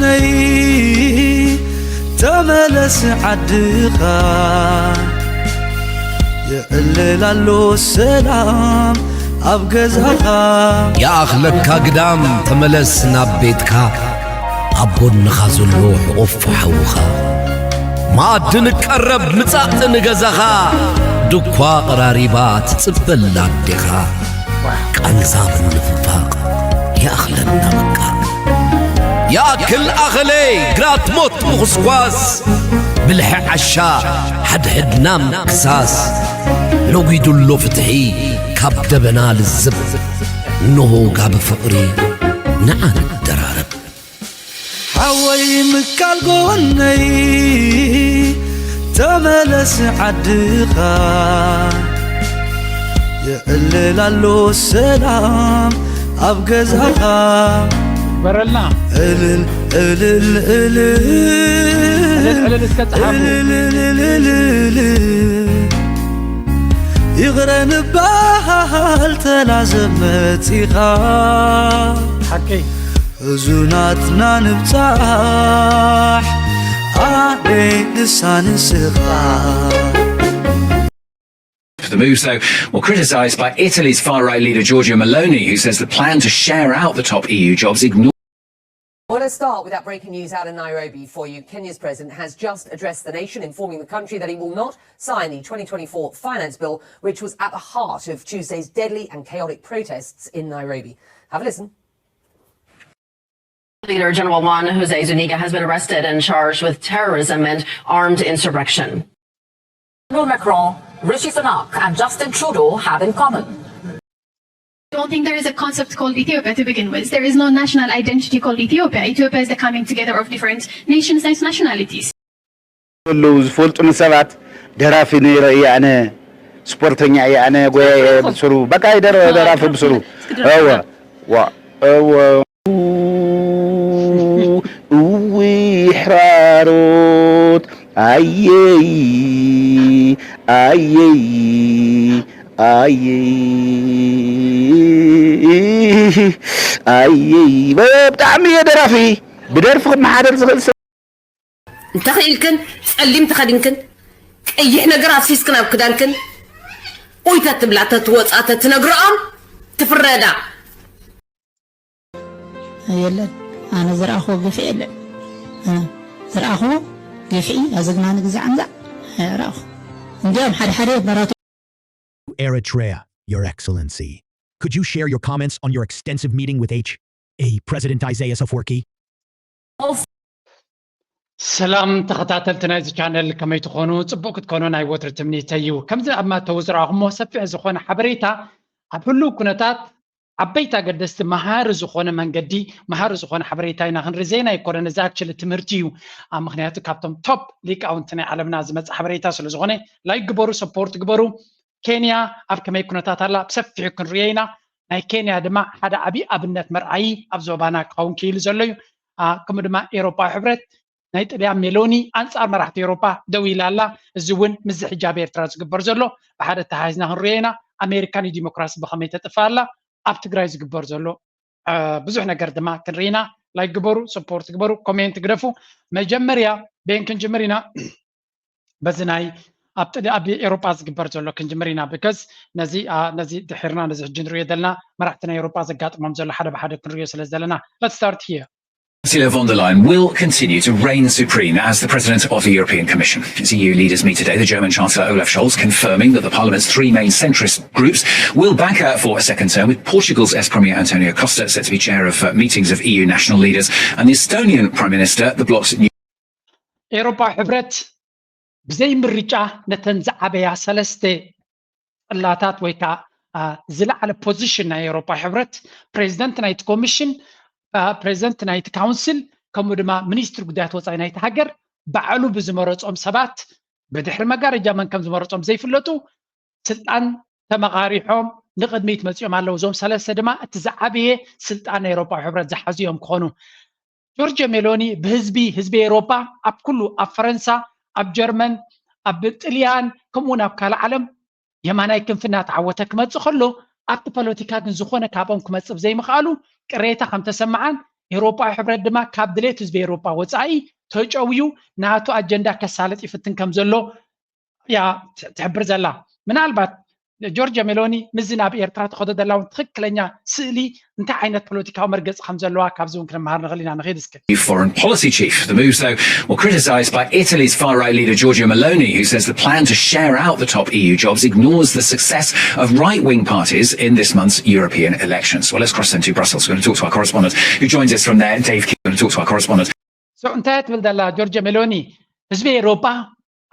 ነይ ተመለስ ዓድኻ፣ የዕልል ኣሎ ሰላም ኣብ ገዛኻ። ይኣኽለካ ግዳም፣ ተመለስ ናብ ቤትካ፣ ኣብ ጎንኻ ዘሎ ሕቑፍ ሓውኻ። መኣዲ ንቀረብ፣ ምጻእ ንገዛኻ፣ ድኳ ቀራሪባ ትጽበላ ኣዴኻ። ቃንዛ ምንፍፋቕ ይኣኽለና በቃ። ይኣክል ኣኸለ ግራት ሞት ምኹስኳስ፣ ብልሒ ዓሻ ሓድሕድና ምክሳስ። ነጒዱ ኣሎ ፍትሒ ካብ ደበና ልዝብ፣ እንሆ ጋቢ ፍቕሪ ንዓ ንደራረብ። ሓወይ ምካል ጎነይ ተመለስ ዓድኻ፣ የዕልል ኣሎ ሰላም ኣብ ገዛኻ። በረልና። እልል እልል እልል፣ እልል እልል እስከ ጸሓፉ። እልል እልል እልል፣ ይቕረ ንበሃል ተላዘብ መጺኻ። ሓቀይ። ሕዙናትና ንብጻሕ ኣደይ ንሳ ንስኻ። The moves, though, were criticised by Italy's far right leader Giorgia Meloni, who says the plan to share out the top E U jobs ignores. Well, let's start with that breaking news out of Nairobi for you. Kenya's president has just addressed the nation, informing the country that he will not sign the twenty twenty-four finance bill, which was at the heart of Tuesday's deadly and chaotic protests in Nairobi. Have a listen. Leader General Juan Jose Zuniga has been arrested and charged with terrorism and armed insurrection. Emmanuel Macron, Rishi Sunak, and Justin Trudeau have in common. I don't think there is a concept called Ethiopia to begin with. There is no national identity called Ethiopia. Ethiopia is the coming together of different nations and nationalities. ዘለዉ ዝፈልጡኒ ሰባት ደራፊ ነይረ እየ ኣነ ስፖርተኛ እየ ኣነ ጎያ እየ ብስሩ በቃ ይደረ ደራፊ ብስሩ እወ ዋ እወ እዊ ሕራሮት ኣየይ ኣየይ ኣየይ ኣየይ ብጣዕሚ እየ ደራፊ ብደርፊ ክመሓደር ዝኽእል ሰብ እንተኽኢልክን ጸሊም ተኸዲንክን ቀይሕ ነገር ኣፍሲስክን ኣብ ክዳንክን ኡይ ተትብላ ተትወጻ ተትነግርኦም ትፍረዳ። የለን ኣነ ዝረኣኽዎ ግፍዒ የለን ኣነ ዝረኣኽዎ ግፍዒ ኣዘግናኒ ግዛዕ እንዛዕ ኣይረኣኹ እንዲያም ሓደ ሓደ መራቱ Eritrea, Your Excellency. Could you share your comments on your extensive meeting with H A President Isaias Afwerki? ሰላም ተኸታተልቲ ናይዚ ቻነል ከመይ ትኾኑ? ጽቡቕ ክትኮኑ ናይ ወትሪ ትምኒተይ እዩ። ከምዚ ኣብ ማተው ዝረኣኹሞ ሰፊሕ ዝኾነ ሓበሬታ ኣብ ህሉው ኩነታት ዓበይቲ ኣገደስቲ መሃሪ ዝኾነ መንገዲ መሃሪ ዝኾነ ሓበሬታ ኢና ክንርኢ ዜና ኣይኮነን እዚ ኣክችሊ ትምህርቲ እዩ ኣብ ምክንያቱ ካብቶም ቶፕ ሊቃውንቲ ናይ ዓለምና ዝመፅእ ሓበሬታ ስለ ዝኾነ ላይክ ግበሩ ሰፖርት ግበሩ ኬንያ ኣብ ከመይ ኩነታት ኣላ ብሰፊሑ ክንሪኦ ኢና ናይ ኬንያ ድማ ሓደ ዓብዪ ኣብነት መርኣዪ ኣብ ዞባና ክኸውን ክኢሉ ዘሎ እዩ ከምኡ ድማ ኤሮፓዊ ሕብረት ናይ ጥልያን ሜሎኒ ኣንጻር መራሕቲ ኤውሮጳ ደው ኢላ ኣላ። እዚ እውን ምስዚ ሕጂ ኣብ ኤርትራ ዝግበር ዘሎ ብሓደ ተሓሒዝና ክንሪኦ ኢና። ኣሜሪካ ንዲሞክራሲ ብኸመይ ተጥፍእ ኣላ? ኣብ ትግራይ ዝግበር ዘሎ ብዙሕ ነገር ድማ ክንርኢ ኢና። ላይክ ግበሩ፣ ሰፖርት ግበሩ፣ ኮሜንት ግደፉ። መጀመርያ በየን ክንጅምር ኢና? በዚ ናይ ኣብ ጥሊ ኣብ ኤውሮጳ ዝግበር ዘሎ ክንጅምር ኢና። ብከዝ ነዚ ነዚ ድሒርና ነዚ ሕጂ ንሪኦ ዘለና መራሕቲ ናይ ኤውሮጳ ዘጋጥሞም ዘሎ ሓደ ብሓደ ክንሪኦ ስለ ዘለና let's start here. Ursula von der Leyen will continue to reign supreme as the President of the European Commission. As E U leaders meet today, the German Chancellor Olaf Scholz confirming that the Parliament's three main centrist groups will back her for a second term, with Portugal's S Premier Antonio Costa set to be chair of uh, meetings of E U national leaders and the Estonian Prime Minister, the bloc's new. ኤውሮፓዊ ሕብረት ብዘይ ምርጫ ነተን ዝዓበያ ሰለስተ ጽላታት ወይ ከዓ ዝለዓለ ፖዚሽን ናይ ኤውሮፓ ሕብረት ፕሬዚደንት ናይቲ ኮሚሽን ፕሬዚደንት ናይቲ ካውንስል ከምኡ ድማ ሚኒስትሪ ጉዳያት ወፃኢ ናይቲ ሃገር ባዕሉ ብዝመረፆም ሰባት ብድሕሪ መጋረጃ መን ከም ዝመረፆም ዘይፍለጡ ስልጣን ተመቓሪሖም ንቕድሚት መፂኦም ኣለዉ እዞም ሰለስተ ድማ እቲ ዝዓበየ ስልጣን ናይ ኤውሮፓ ሕብረት ዝሓዙ እዮም ክኾኑ ጆርጆ ሜሎኒ ብህዝቢ ህዝቢ ኤውሮፓ ኣብ ኩሉ ኣብ ፈረንሳ ኣብ ጀርመን ኣብ ጥልያን ከምኡውን ኣብ ካልእ ዓለም የማናይ ክንፊ እናተዓወተ ክመፅእ ከሎ ኣብቲ ፖለቲካ ግን ዝኾነ ካብኦም ክመፅእ ብዘይምኽኣሉ ቅሬታ ከም ተሰምዓን ኤውሮጳዊ ሕብረት ድማ ካብ ድሌት ህዝቢ ኤውሮጳ ወፃኢ ተጨውዩ ናቱ ኣጀንዳ ከሳልጥ ይፍትን ከም ዘሎ እያ ትሕብር ዘላ። ምናልባት ጆርጅ ሜሎኒ ምስዚ ናብ ኤርትራ ተኸዶ ዘላ እውን ትኽክለኛ ስእሊ እንታይ ዓይነት ፖለቲካዊ መርገፂ ከም ዘለዋ ካብዚ እውን ክንመሃር ንኽእል ኢና። ንኸይድ እስከ። Foreign policy chief. The moves, though, were criticised by Italy's far right leader Giorgia Meloni, who says the plan to share out the top E U jobs ignores the success of right wing parties in this month's European elections. Well, let's cross then to Brussels. We're going to talk to our correspondent who joins us from there, Dave Keith. We're going to talk to our correspondent. So እንታይ ትብል ዘላ ጆርጅ ሜሎኒ? ህዝቢ ኤውሮጳ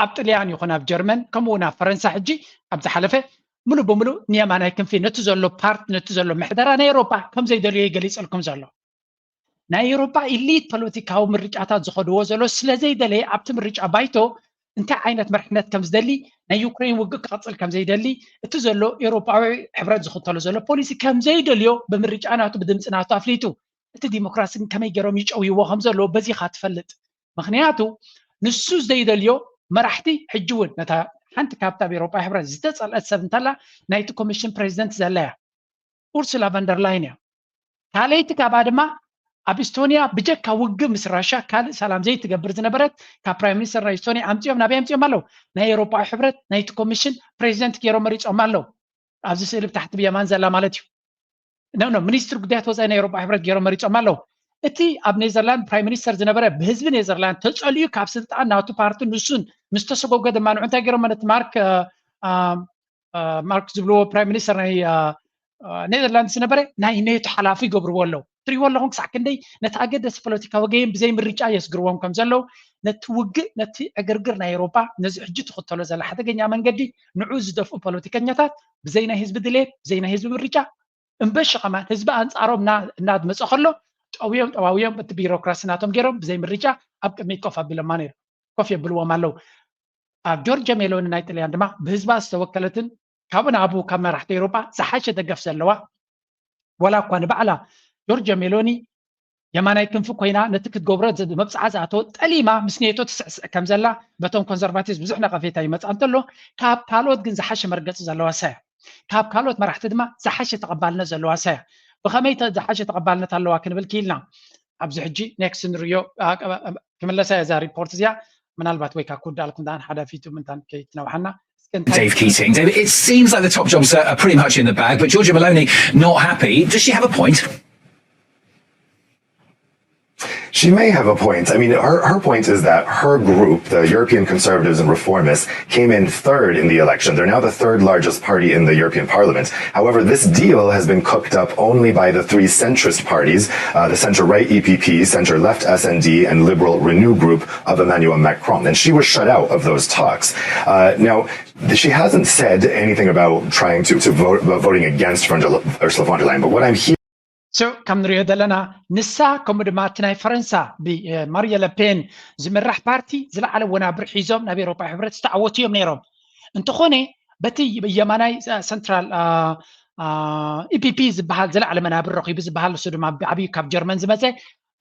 ኣብ ጥልያን ይኹን ኣብ ጀርመን ከምኡ እውን ኣብ ፈረንሳ ሕጂ ኣብ ዝሓለፈ ሙሉ ብሙሉ ንየማናይ ክንፊ ነቲ ዘሎ ፓርት ነቲ ዘሎ ምሕደራ ናይ ኤውሮጳ ከም ዘይደልዮ ይገሊጸልኩም ዘሎ። ናይ ኤውሮጳ ኢሊት ፖለቲካዊ ምርጫታት ዝኸድዎ ዘሎ ስለ ዘይደለየ ኣብቲ ምርጫ ባይቶ እንታይ ዓይነት መርሕነት ከም ዝደሊ ናይ ዩክሬን ውግእ ክቐፅል ከም ዘይደሊ እቲ ዘሎ ኤውሮጳዊ ሕብረት ዝኽተሎ ዘሎ ፖሊሲ ከም ዘይደልዮ ብምርጫ ናቱ ብድምፂ ናቱ ኣፍሊጡ። እቲ ዲሞክራሲ ግን ከመይ ገይሮም ይጨውይዎ ከም ዘለዎ በዚኻ ትፈልጥ። ምክንያቱ ንሱ ዘይደልዮ መራሕቲ ሕጂ እውን ነታ ሓንቲ ካብታ ኣብ ኤውሮጳ ሕብረት ዝተፀልአት ሰብ እንተላ ናይቲ ኮሚሽን ፕሬዚደንት ዘለያ ኡርሱላ ቫንደርላይን እያ። ካልኣይቲ ካብኣ ድማ ኣብ ኢስቶኒያ ብጀካ ውግእ ምስ ራሻ ካልእ ሰላም ዘይትገብር ዝነበረት ካብ ፕራይም ሚኒስተር ናይ ኢስቶኒያ ኣምፅኦም ናበይ ኣምፅኦም ኣለዉ? ናይ ኤውሮጳዊ ሕብረት ናይቲ ኮሚሽን ፕሬዚደንት ገይሮም መሪፆም ኣለዉ። ኣብዚ ስእሊ ብታሕቲ ብየማን ዘላ ማለት እዩ። ኖ ኖ ሚኒስትሪ ጉዳያት ወፃኢ ናይ ኤውሮጳ ሕብረት ገይሮም መሪፆም ኣለዉ። እቲ ኣብ ኔዘርላንድ ፕራይም ሚኒስተር ዝነበረ ብህዝቢ ኔዘርላንድ ተፀሊኡ ካብ ስልጣን ናቱ ፓርቲ ንሱን ምስ ተሰጎገ ድማ ንዑ እንታይ ገይሮም ነቲ ማርክ ማርክ ዝብልዎ ፕራይም ሚኒስተር ናይ ኔዘርላንድስ ዝነበረ ናይ ኔቶ ሓላፊ ይገብርዎ ኣለዉ። ትሪእዎ ኣለኹም ክሳዕ ክንደይ ነቲ ኣገደሲ ፖለቲካዊ ገይም ብዘይ ምርጫ የስግርዎም ከም ዘለዉ፣ ነቲ ውግእ ነቲ ዕግርግር ናይ ኤውሮጳ ነዚ ሕጂ ትኽተሎ ዘላ ሓደገኛ መንገዲ ንዑ ዝደፍኡ ፖለቲከኛታት ብዘይ ናይ ህዝቢ ድሌት ብዘይ ናይ ህዝቢ ምርጫ እምበሺ ከማን ህዝቢ ኣንፃሮም እናድመፀ ከሎ ጠውዮም ጠዋውዮም እቲ ቢሮክራሲ ናቶም ገይሮም ብዘይ ምርጫ ኣብ ቅድሚት ኮፍ ኣቢሎማ ነይሩ ኮፍ የብልዎም ኣለዉ። ኣብ ጆርጅ ሜሎኒ ናይ ጥልያን ድማ ብህዝባ ዝተወከለትን ካብኡ ንኣቡ ካብ መራሕቲ ኤውሮጳ ዝሓሸ ደገፍ ዘለዋ ዋላ እኳ ንባዕላ ጆርጅ ሜሎኒ የማናይ ክንፊ ኮይና ነቲ ክትገብሮ መብፅዓ ዝኣተወ ጠሊማ ምስ ኔቶ ትስዕስዕ ከም ዘላ በቶም ኮንሰርቫቲቭስ ብዙሕ ነቐፌታ ይመፅኣ እንተሎ ካብ ካልኦት ግን ዝሓሸ መርገፂ ዘለዋ ሳያ ካብ ካልኦት መራሕቲ ድማ ዝሓሸ ተቐባልነት ዘለዋ ሳያ ብኸመይ ዝሓሸ ተቐባልነት ኣለዋ ክንብል ክኢልና ኣብዚ ሕጂ ኔክስት ንሪዮ ክምለሳ እዛ ሪፖርት እዚኣ ምናልባት ወይ ካብ ክውዳልኩም ደኣን ሓዳፊቱ ምንታን ከይትነውሓና Dave Keating. David, it seems like the top jobs are pretty much in the bag, but Giorgia Meloni not happy. Does she have a point? She may have a point. I mean, her, her point is that her group, the European Conservatives and Reformists, came in third in the election. They're now the third largest party in the European Parliament. However, this deal has been cooked up only by the three centrist parties, uh, the center right E P P, center left S and D, and liberal Renew group of Emmanuel Macron. And she was shut out of those talks. Uh, now, she hasn't said anything about trying to, to vote, about voting against Ursula von der Leyen. But what I'm hearing So ከም ንሪኦ ዘለና ንሳ ከምኡ ድማ እቲ ናይ ፈረንሳ ብማርየ ለፔን ዝምራሕ ፓርቲ ዝለዓለ ወናብር ሒዞም ናብ ኤውሮጳ ሕብረት ዝተዓወቱ እዮም ነይሮም። እንተኾነ በቲ የማናይ ሰንትራል ኢፒፒ ዝበሃል ዝለዓለ መናብር ረኺቡ ዝበሃል ንሱ ድማ ብዓብዩ ካብ ጀርመን ዝመፀ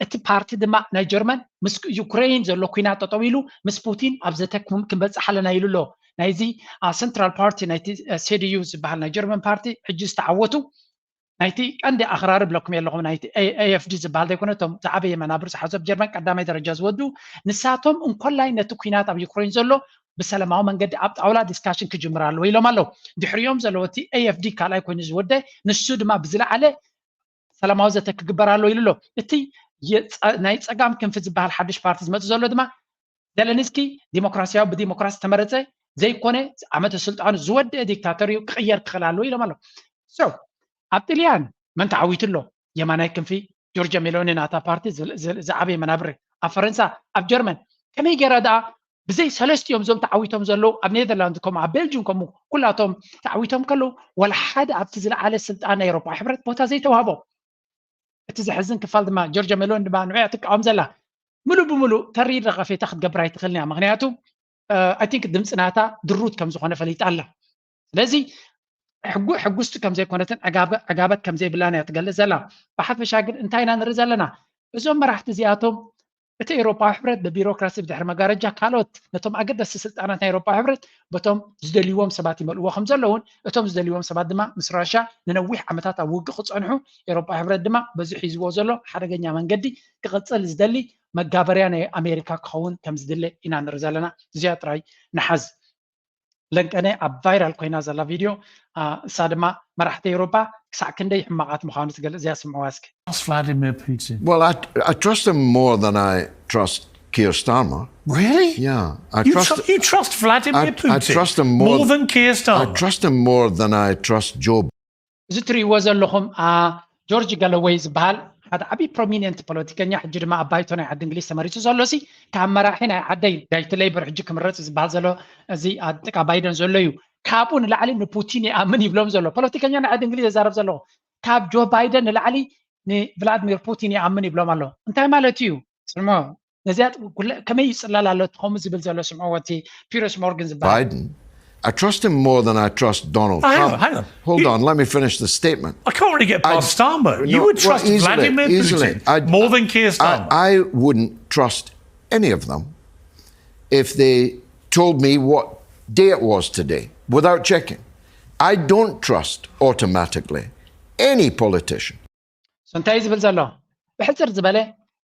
እቲ ፓርቲ ድማ ናይ ጀርመን ምስ ዩክሬን ዘሎ ኩናት ጠጠው ኢሉ ምስ ፑቲን ኣብ ዘተ ክበፅሕ ኣለና ኢሉ ኣሎ። ናይዚ ሰንትራል ፓርቲ ናይቲ ሴዲዩ ዝበሃል ናይ ጀርመን ፓርቲ ሕጂ ዝተዓወቱ ናይቲ ቀንዲ ኣኽራሪ ብለኩም የለኹም ናይቲ ኤኤፍዲ ዝበሃል ዘይኮነ እቶም ዝዓበየ መናብር ዝሓዞ ኣብ ጀርመን ቀዳማይ ደረጃ ዝወዱ ንሳቶም እንኮላይ ነቲ ኩናት ኣብ ዩክሬን ዘሎ ብሰላማዊ መንገዲ ኣብ ጣውላ ዲስካሽን ክጅምር ኣለዎ ኢሎም ኣለዉ። ድሕሪኦም ዘለዎ እቲ ኤኤፍዲ ካልኣይ ኮይኑ ዝወደ ንሱ ድማ ብዝለዓለ ሰላማዊ ዘተ ክግበር ኣለዎ ኢሉ ኣሎ። እቲ ናይ ፀጋም ክንፊ ዝበሃል ሓድሽ ፓርቲ ዝመፅእ ዘሎ ድማ ዘለንስኪ ዲሞክራሲያዊ ብዲሞክራሲ ተመረፀ ዘይኮነ ዓመተ ስልጣኑ ዝወደአ ዲክታተር እዩ ክቕየር ክኽእል ኣለዎ ኢሎም ኣለዉ። So ኣብ ጥልያን መን ተዓዊቱ ኣሎ? የማናይ ክንፊ ጆርጅ ሜሎኒ ናታ ፓርቲ ዝዓበየ መናብሪ ኣብ ፈረንሳ ኣብ ጀርመን ከመይ ገይራ ደኣ ብዘይ ሰለስቲኦም እዞም ተዓዊቶም ዘለዉ ኣብ ኔዘርላንድ ከምኡ ኣብ ቤልጅም ከምኡ ኩላቶም ተዓዊቶም ከለዉ ዋላ ሓደ ኣብቲ ዝለዓለ ስልጣን ናይ ኤውሮጳ ሕብረት ቦታ ዘይተዋህቦ እቲ ዘሕዝን ክፋል ድማ ጆርጅ ሜሎኒ ድማ ንዑ እያ ትቃወም ዘላ ምሉእ ብምሉእ ተሪር ነቐፌታ ክትገብር ኣይትኽእልን እያ ምክንያቱ I think ድምፂ ናታ ድሩት ከም ዝኾነ ፈሊጣ ኣላ ስለዚ ሕጉ ሕጉስቲ ከም ዘይኮነትን ዕጋበት ከም ዘይብላን እያ ትገልፅ ዘላ። ብሓፈሻ ግን እንታይ ኢና ንርኢ ዘለና? እዞም መራሕቲ እዚኣቶም እቲ ኤውሮጳዊ ሕብረት ብቢሮክራሲ ብድሕሪ መጋረጃ ካልኦት ነቶም ኣገደስቲ ስልጣናት ናይ ኤውሮጳዊ ሕብረት በቶም ዝደልይዎም ሰባት ይመልእዎ ከም ዘለውን እቶም ዝደልይዎም ሰባት ድማ ምስ ራሽያ ንነዊሕ ዓመታት ኣብ ውግእ ክጸንሑ ኤውሮጳዊ ሕብረት ድማ በዚ ሒዝዎ ዘሎ ሓደገኛ መንገዲ ክቕጽል ዝደሊ መጋበርያ ናይ ኣሜሪካ ክኸውን ከም ዝድለ ኢና ንርኢ ዘለና። እዚኣ ጥራይ ንሓዝ። ለንቀነ ኣብ ቫይራል ኮይና ዘላ ቪድዮ እሳ ድማ መራሕቲ ኤውሮጳ ክሳዕ ክንደይ ሕማቓት ምዃኑ ትገልጽ እዚኣ። ስምዕዋ እስኪ። Vladimir Putin. Well, I, I trust him more than I trust Keir Starmer. Really? Yeah, I You, trust. tr- you trust Vladimir I, Putin I trust him more. more than Keir Starmer? I trust him more than I trust Joe. እዚ ትርእይዎ ዘለኹም ጆርጅ ጋለወይ ዝበሃል ሓደ ዓብዪ ፕሮሚኒንት ፖለቲከኛ ሕጂ ድማ ኣብ ባይቶ ናይ ዓዲ እንግሊዝ ተመሪፁ ዘሎ ሲ ካብ መራሒ ናይ ዓደይ ናይቲ ሌበር ሕጂ ክምረፅ ዝበሃል ዘሎ እዚ ጥቃ ባይደን ዘሎ እዩ። ካብኡ ንላዕሊ ንፑቲን ይኣምን ይብሎም ዘሎ ፖለቲከኛ ናይ ዓዲ እንግሊዝ የዛረብ ዘለኹ ካብ ጆ ባይደን ንላዕሊ ንቭላድሚር ፑቲን ይኣምን ይብሎም ኣሎ። እንታይ ማለት እዩ? ስሞ ነዚኣ ከመይ ይፅላል ኣሎ ከምኡ ዝብል ዘሎ ስምዕዎ እቲ ፒረስ ሞርግን ዝበሃል Biden. I trust him more than I trust Donald Hang on, Trump. Hang on. Hold You- on, let me finish the statement. I can't really get past Starmer. You No, would well, trust easily, Vladimir easily. Putin I, more than Keir Starmer. I, I wouldn't trust any of them if they told me what day it was today without checking. I don't trust automatically any politician. እንታይ ዝብል ዘሎ ብሕፅር ዝበለ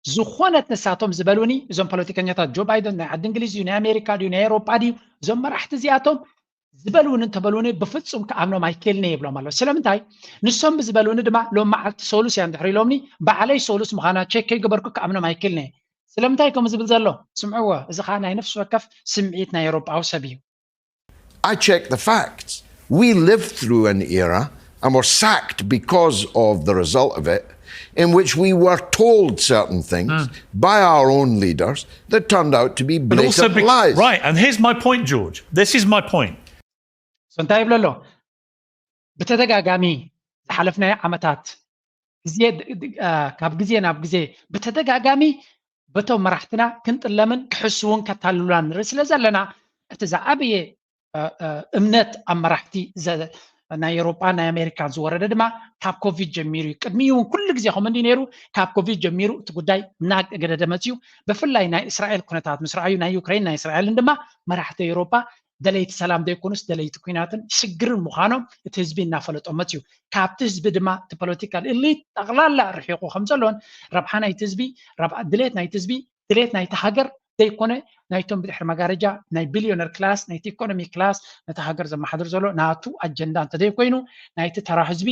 ዝኾነት ንሳቶም ዝበሉኒ እዞም ፖለቲከኛታት ጆ ባይደን ናይ ዓዲ እንግሊዝ እዩ ናይ ኣሜሪካ ድዩ ናይ ኤሮጳ ድዩ እዞም መራሕቲ እዚኣቶም ዝበሉኒ እንተበሉኒ ብፍፁም ክኣምኖም ኣይክእልን እየ ይብሎም ኣሎ። ስለምንታይ ንሶም ብዝበሉኒ ድማ ሎም መዓልቲ ሶሉስ እያ እንድሕር ኢሎምኒ ባዕለይ ሶሉስ ምዃና ቸክ ከይገበርኩ ክኣምኖም ኣይክእልን እየ። ስለምንታይ ከምኡ ዝብል ዘሎ ስምዕዎ። እዚ ከዓ ናይ ነፍሲ ወከፍ ስምዒት ናይ ኤሮጳዊ ሰብ እዩ። I check the facts. We lived through an era and were sacked because of the result of it, in which we were told certain things by our own leaders that turned out to be But also blatant be- lies. Right, and here's my point, George. This is my point. So እንታይ ይብሎ ኣሎ? ብተደጋጋሚ ዝሓለፍናዮ ዓመታት ግዜ ድ- ድ- አ፣ ካብ ግዜ ናብ ግዜ ብተደጋጋሚ በቶም መራሕትና ክንጥለምን ክሕስውን ከታልሉና ንርኢ ስለ ዘለና እቲ ዝዓበየ አ፣ አ፣ እምነት ኣብ መራሕቲ ዘ- ናይ ኤሮጳ ናይ ኣሜሪካን ዝወረደ ድማ ካብ ኮቪድ ጀሚሩ እዩ። ቅድሚኡ እውን ኩሉ ግዜ ከምኡ እንዲ ነይሩ ካብ ኮቪድ ጀሚሩ እቲ ጉዳይ እናገደደ መፅዩ። ብፍላይ ናይ እስራኤል ኩነታት ምስ ረኣዩ ናይ ዩክሬን ናይ እስራኤልን ድማ መራሕቲ ኤሮጳ ደለይቲ ሰላም ዘይኮኑስ ደለይቲ ኩናትን ሽግርን ምዃኖም እቲ ህዝቢ እናፈለጦ መፅዩ። ካብቲ ህዝቢ ድማ እቲ ፖለቲካል ኢሊት ጠቕላላ ርሒቑ ከም ዘሎን ረብሓ ናይቲ ህዝቢ ረብሓ ድሌት ናይቲ ህዝቢ ድሌት ናይቲ ሃገር ዘይኮነ ናይቶም ብድሕሪ መጋረጃ ናይ ቢልዮነር ክላስ ናይቲ ኢኮኖሚ ክላስ ነቲ ሃገር ዘመሓድር ዘሎ ናቱ ኣጀንዳ እንተዘይኮይኑ ናይቲ ተራ ህዝቢ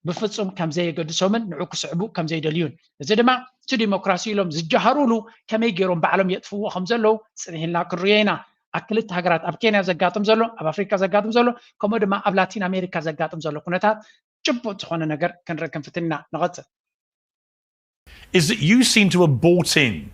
ብፍፁም ከም ዘየገድሶምን ንዑ ክስዕቡ ከም ዘይደልዩን እዚ ድማ እቲ ዲሞክራሲ ኢሎም ዝጀሃሩሉ ከመይ ገይሮም ባዕሎም የጥፍዎ ከም ዘለዉ ፅንሂልና ክንሪኦ ኢና። ኣብ ክልተ ሃገራት ኣብ ኬንያ ዘጋጥም ዘሎ ኣብ ኣፍሪካ ዘጋጥም ዘሎ ከምኡ ድማ ኣብ ላቲን ኣሜሪካ ዘጋጥም ዘሎ ኩነታት ጭቡጥ ዝኾነ ነገር ክንርኢ ክንፍትን ኢና። ንቐፅል። Is that you seem to have bought in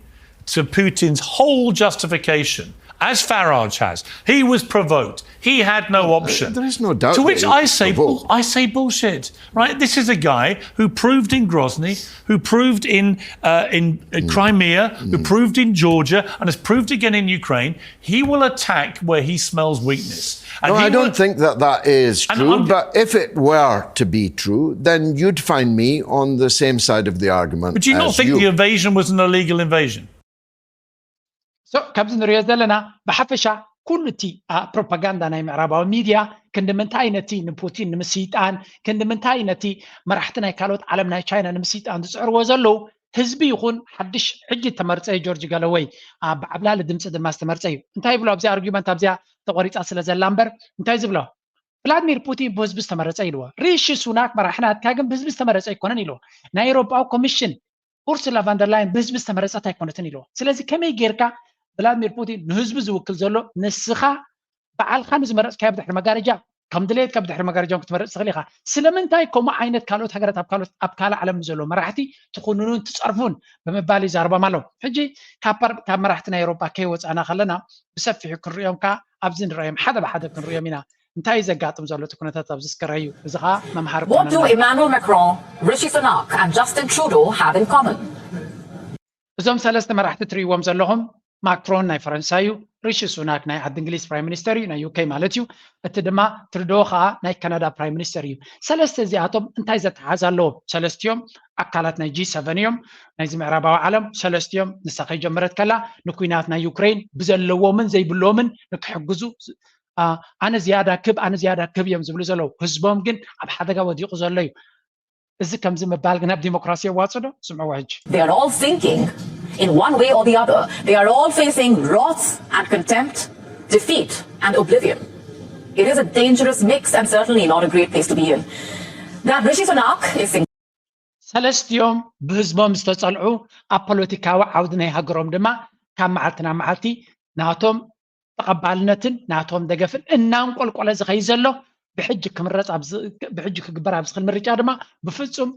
to Putin's whole justification, as Farage has. He was provoked. He had no option. There is no doubt To that which he I was say, provoked. I say bullshit. Right? This is a guy who proved in Grozny, who proved in uh, in uh, Mm. Crimea, who proved in Georgia, and has proved again in Ukraine. He will attack where he smells weakness. And No, he I don't will- think that that is And true. I'm- But if it were to be true, then you'd find me on the same side of the argument. Would you not as think you. The invasion was an illegal invasion? So ካብዚ ንሪኦ ዘለና ብሓፈሻ ኩሉ እቲ ፕሮፓጋንዳ ናይ ምዕራባዊ ሚድያ ክንዲ ምንታይ ነቲ ንፑቲን ንምስይጣን ክንዲ ምንታይ ነቲ መራሕቲ ናይ ካልኦት ዓለም ናይ ቻይና ንምስይጣን ዝፅዕርዎ ዘለዉ ህዝቢ ይኹን ሓድሽ ሕጂ ተመርፀ ጆርጅ ጋለወይ ብዓብላሊ ድምፂ ድማ ዝተመርፀ እዩ። እንታይ ይብሎ ኣብዚ ኣርጊመንት ኣብዚኣ ተቆሪፃ ስለ ዘላ እምበር እንታይ ዝብሎ ቭላድሚር ፑቲን ብህዝቢ ዝተመረፀ ኢልዎ። ሪሺ ሱናክ መራሒ ናትካ ግን ብህዝቢ ዝተመረፀ ኣይኮነን ኢልዎ። ናይ ኤሮጳዊ ኮሚሽን ኡርሱላ ቫንደርላይን ብህዝቢ ዝተመረፀት ኣይኮነትን ኢልዎ። ስለዚ ከመይ ጌርካ ቭላድሚር ፑቲን ንህዝቢ ዝውክል ዘሎ ንስኻ በዓልካ ንዝመረፅካዮ ብድሕሪ መጋረጃ ከም ድሌትካ ብድሕሪ መጋረጃ ክትመርፅ ትኽእል ኢኻ። ስለምንታይ ከምኡ ዓይነት ካልኦት ሃገራት ኣብ ካልኦት ኣብ ካልእ ዓለም ንዘለዉ መራሕቲ ትኹንኑን ትፀርፉን ብምባል ይዛረቦም ኣለዉ። ሕጂ ካብ ፓር- ካብ መራሕቲ ናይ ኤውሮጳ ከይወፃእና ከለና ብሰፊሑ ክንሪኦም ከዓ ኣብዚ ንረዮም ሓደ ብሓደ ክንሪኦም ኢና። እንታይ እዩ ዘጋጥም ዘሎ እቲ ኩነታት ኣብዚ እስከ ረኣዩ። እዚ ከዓ መምሃሪ What do ክኾነና። Emmanuel Macron, Rishi Sunak, and Justin Trudeau have in common? እዞም ሰለስተ መራሕቲ ትርእይዎም ዘለኹም ማክሮን ናይ ፈረንሳ እዩ፣ ሪሺ ሱናክ ናይ ዓዲ እንግሊዝ ፕራይም ሚኒስተር እዩ፣ ናይ ዩ ኬ ማለት እዩ። እቲ ድማ ትሩዶ ከዓ ናይ ካናዳ ፕራይም ሚኒስተር እዩ። ሰለስተ እዚኣቶም እንታይ ዘተሓዝ ኣለዎም? ሰለስቲኦም ኣካላት ናይ ጂ ሰቨን እዮም። ናይዚ ምዕራባዊ ዓለም ሰለስቲኦም፣ ንሳ ከይጀመረት ከላ ንኩናት ናይ ዩክሬን ብዘለዎምን ዘይብሎምን ንክሕግዙ፣ ኣነ ዝያዳ ክብ ኣነ ዝያዳ ክብ እዮም ዝብሉ ዘለዉ። ህዝቦም ግን ኣብ ሓደጋ ወዲቑ ዘሎ እዩ። እዚ ከምዚ ምባል ግን ኣብ ዲሞክራሲ የዋፅእ ዶ? ስምዕዎ ሕጂ። They are all sinking in one way or the other. They are all facing wrath and contempt, defeat and oblivion. It is a dangerous mix and certainly not a great place to be in. That Rishi Sunak is sinking. ሰለስቲኦም ብህዝቦም ዝተፀልዑ፣ ኣብ ፖለቲካዊ ዓውዲ ናይ ሃገሮም ድማ ካብ መዓልቲ ናብ መዓልቲ ናቶም ተቐባልነትን ናቶም ደገፍን እናንቆልቆለ ዝኸይ ዘሎ፣ ብሕጂ ክምረፅ ብሕጂ ክግበር ኣብ ዝኽእል ምርጫ ድማ ብፍፁም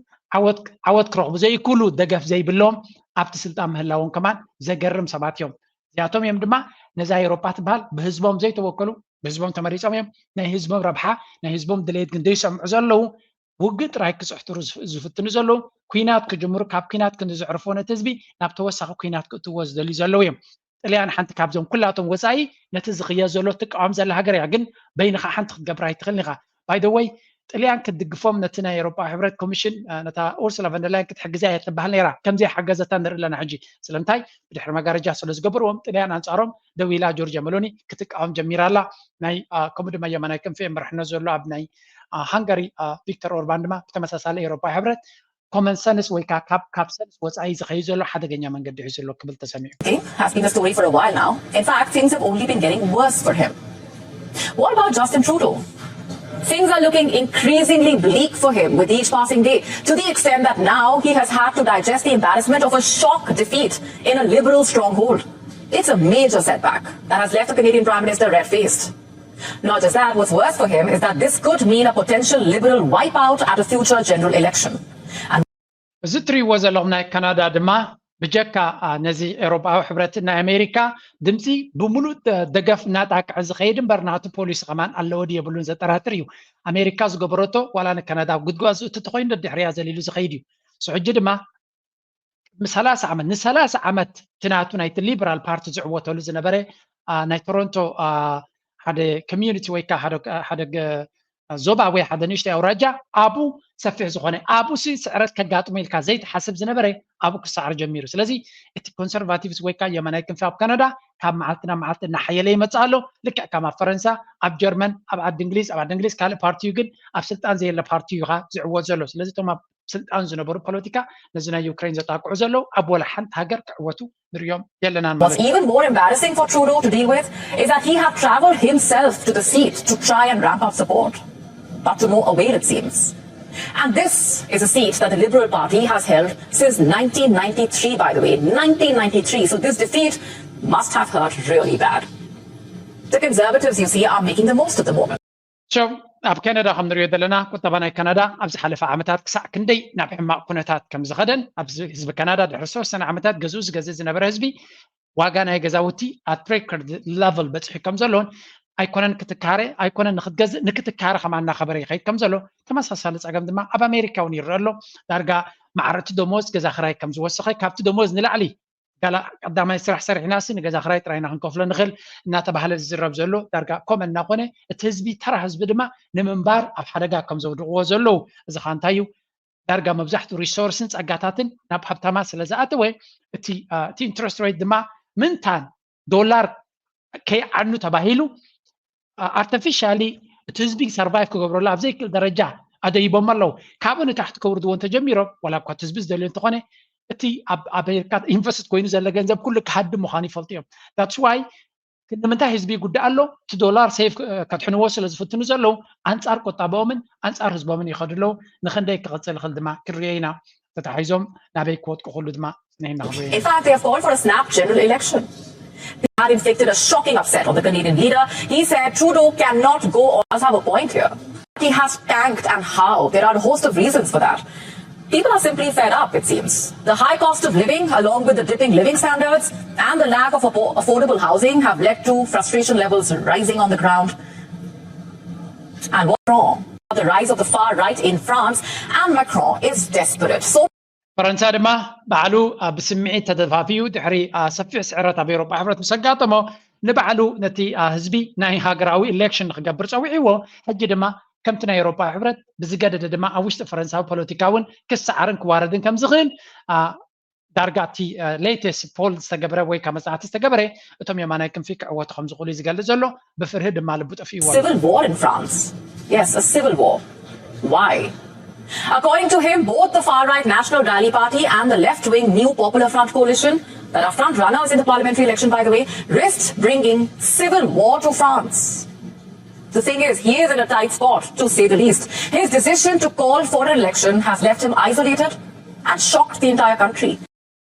ዓወት ክረኽቡ ዘይክእሉ፣ ደገፍ ዘይብሎም ኣብቲ ስልጣን ምህላዎም ከማን ዘገርም ሰባት እዮም። እዚኣቶም እዮም ድማ ነዛ ኤውሮጳ ትበሃል ብህዝቦም ዘይተወከሉ፣ ብህዝቦም ተመሪፆም እዮም፣ ናይ ህዝቦም ረብሓ ናይ ህዝቦም ድሌት ግን ዘይሰምዑ ዘለዉ፣ ውግእ ጥራይ ክፅሕትሩ ዝፍትኑ ዘለዉ፣ ኩናት ክጅምሩ፣ ካብ ኩናት ክንዲ ዘዕርፎ ነቲ ህዝቢ ናብ ተወሳኺ ኩናት ክእትዎ ዝደልዩ ዘለዉ እዮም። ጥልያን ሓንቲ ካብዞም ኩላቶም ወፃኢ ነቲ ዝኽየድ ዘሎ ትቃወም ዘላ ሃገር እያ። ግን በይንኻ ሓንቲ ክትገብር ኣይትኽእልን ኢኻ። ባይ ዘ ወይ ጥልያን ክትድግፎም ነቲ ናይ ኤውሮጳ ሕብረት ኮሚሽን ነታ ኡርሱላ ቨንደርላይን ክትሕግዛ እያ ትበሃል ነይራ። ከምዘይ ሓገዘታ ንርኢ ኣለና ሕጂ። ስለምንታይ? ብድሕሪ መጋረጃ ስለ ዝገበርዎም ጥልያን ኣንጻሮም ደው ኢላ። ጆርጅያ መሎኒ ክትቃወም ጀሚራ ኣላ። ናይ ከምኡ ድማ የማናይ ክንፊ መራሕነት ዘሎ ኣብ ናይ ሃንጋሪ ቪክተር ኦርባን ድማ ብተመሳሳሊ ኤውሮጳ ሕብረት ኮመን ሰንስ ወይ ከዓ ካብ ካብ ሰንስ ወፃኢ ዝኸይድ ዘሎ ሓደገኛ መንገዲ ሒዙ ኣሎ ክብል ተሰሚዑ። Has been a story for a while now. In fact, things have only been getting worse for him. What about Justin Trudeau? Things are looking increasingly bleak for him with each passing day, to the extent that now he has had to digest the embarrassment of a shock defeat in a liberal stronghold. It's a major setback that has left the Canadian Prime Minister red faced. Not just that, what's worse for him is that this could mean a potential liberal wipeout at a future general election. And እዚ እትሪእዎ ዘለኹም ናይ ካናዳ ድማ ብጀካ ነዚ ኤውሮጳዊ ሕብረትን ናይ ኣሜሪካ ድምፂ ብምሉእ ደገፍ እናጣቅዐ ዝኸይድ እምበር ናቱ ፖሊሲ ከማን ኣለዎ ድዩ የብሉን ዘጠራጥር እዩ። ኣሜሪካ ዝገበረቶ ዋላ ንካናዳ ኣብ ጉድጓድ ዝእቱ ተኾይኑ ደድሕሪያ ዘሊሉ ዝኸይድ እዩ። እሱ ሕጂ ድማ ቅድሚ ሰላሳ ዓመት ንሰላሳ ዓመት እቲ ናቱ ናይቲ ሊበራል ፓርቲ ዝዕወተሉ ዝነበረ ናይ ቶሮንቶ ሓደ ኮሚዩኒቲ ወይ ከዓ ሓደ ዞባ ወይ ሓደ ንእሽተይ ኣውራጃ ኣብኡ ሰፊሕ ዝኾነ ኣብኡ ሲ ስዕረት ከጋጥሞ ኢልካ ዘይትሓስብ ዝነበረ ኣብኡ ክሰዕር ጀሚሩ። ስለዚ እቲ ኮንሰርቫቲቭስ ወይ ከዓ የማናይ ክንፊ ኣብ ካናዳ ካብ መዓልቲ ናብ መዓልቲ እናሓየለ ይመፅእ ኣሎ። ልክዕ ከም ኣብ ፈረንሳ፣ ኣብ ጀርመን፣ ኣብ ዓዲ እንግሊዝ፣ ኣብ ዓዲ እንግሊዝ ካልእ ፓርቲ እዩ ግን ኣብ ስልጣን ዘየለ ፓርቲ እዩ ዝዕወት ዘሎ። ስለዚ እቶም ኣብ ስልጣን ዝነበሩ ፖለቲካ ነዚ ናይ ዩክሬን ዘጣቅዑ ዘለዉ ኣብ ወላ ሓንቲ ሃገር ክዕወቱ ንሪኦም የለናን ማለት እዩ። What's even more embarrassing for Trudeau to deal with is that he had traveled himself to the seat to try and ramp up support, but to no avail it seems. And this is a seat that the Liberal Party has held since nineteen ninety-three, by the way, nineteen ninety-three. So this defeat must have hurt really bad. The Conservatives, you see, are making the most of the moment. ሸው ኣብ ካናዳ ከም ንሪኦ ዘለና ቁጠባ ናይ ካናዳ ኣብ ዝሓለፈ ዓመታት ክሳዕ ክንደይ ናብ ሕማቕ ኩነታት ከም ዝኸደን ኣብዚ ህዝቢ ካናዳ ድሕሪ ዝተወሰነ ዓመታት ገዝኡ ዝገዝእ ዝነበረ ህዝቢ ዋጋ ናይ ገዛውቲ at record level በፂሑ ከም ዘሎን ኣይኮነን ክትካረ ኣይኮነን ንክትገዝእ ንክትካረ ከማ እናኸበረ ይኸይድ ከም ዘሎ ተመሳሳሊ ፀገም ድማ ኣብ ኣሜሪካ እውን ይረአ ኣሎ። ዳርጋ ማዕረ እቲ ደሞዝ ገዛ ክራይ ከም ዝወሰኸ ካብቲ ደሞዝ ንላዕሊ ጋላ ቀዳማይ ስራሕ ሰሪሕናሲ ንገዛ ክራይ ጥራይና ክንከፍሎ ንኽእል እናተባህለ ዝዝረብ ዘሎ ዳርጋ ኮመን እናኾነ እቲ ህዝቢ ተራ ህዝቢ ድማ ንምንባር ኣብ ሓደጋ ከም ዘውድቕዎ ዘለዉ እዚ ኸ እንታይ እዩ? ዳርጋ መብዛሕትኡ ሪሶርስን ጸጋታትን ናብ ሃብታማት ስለ ዝኣተወ እቲ ኢንትረስት ሬት ድማ ምንታን ዶላር ከይዓኑ ተባሂሉ ኣርቲፊሻሊ እቲ ህዝቢ ሰርቫይቭ ክገብረሉ ኣብ ዘይክእል ደረጃ ኣደይቦም ኣለዉ። ካብኡ ንታሕቲ ከውርድዎ እንተጀሚሮም ዋላ እኳ እቲ ህዝቢ ዝደልዮ እንተኾነ እቲ ኣብ ኣሜሪካ ኢንቨስት ኮይኑ ዘሎ ገንዘብ ኩሉ ክሃድም ምዃኑ ይፈልጡ እዮም። ዳትስ ዋይ ክንዲ ምንታይ ህዝቢ ይጉዳእ ኣሎ? እቲ ዶላር ሴቭ ከድሕንዎ ስለ ዝፍትኑ ዘለዉ ኣንጻር ቁጠባኦምን ኣንጻር ህዝቦምን ይኸዱ ኣለዉ። ንኽንደይ ክቕጽል ይኽእል ድማ ክንሪኦ ኢና። ተታሒዞም ናበይ ክወድቁ ክህሉ ድማ ንሕና ክንሪኦ ኢና። In fact, they have called for a snap general election. That inflicted a shocking upset on the Canadian leader. He said Trudeau cannot go on. Does have a point here. He has tanked and how? There are a host of reasons for that. People are simply fed up, it seems. The high cost of living, along with the dipping living standards and the lack of affo- affordable housing, have led to frustration levels rising on the ground. And what's wrong? The rise of the far right in France, and Macron is desperate. So ፈረንሳ ድማ ባዕሉ ብስምዒት ተደፋፊኡ ድሕሪ ሰፊሕ ስዕረት ኣብ ኤውሮጳ ሕብረት ምስ ኣጋጠሞ ንባዕሉ ነቲ ህዝቢ ናይ ሃገራዊ ኢሌክሽን ንክገብር ጸዊዕዎ። ሕጂ ድማ ከምቲ ናይ ኤውሮጳ ሕብረት ብዝገደደ ድማ ኣብ ውሽጢ ፈረንሳዊ ፖለቲካ እውን ክሰዓርን ክዋረድን ከም ዝኽእል ዳርጋ እቲ ሌተስት ፖል ዝተገብረ ወይ ካብ መጽናዕቲ ዝተገበረ እቶም የማናይ ክንፊ ክዕወቱ ከም ዝኽእሉ እዩ ዝገልጽ ዘሎ። ብፍርሂ ድማ ልቡ ጠፊእዎ ኣሎ። Civil war in France. Yes, a civil war. Why? According to him, both the far right National Rally Party and the left wing New Popular Front coalition, that are front runners in the parliamentary election, by the way, risked bringing civil war to France. The thing is, he is in a tight spot, to say the least. His decision to call for an election has left him isolated and shocked the entire country.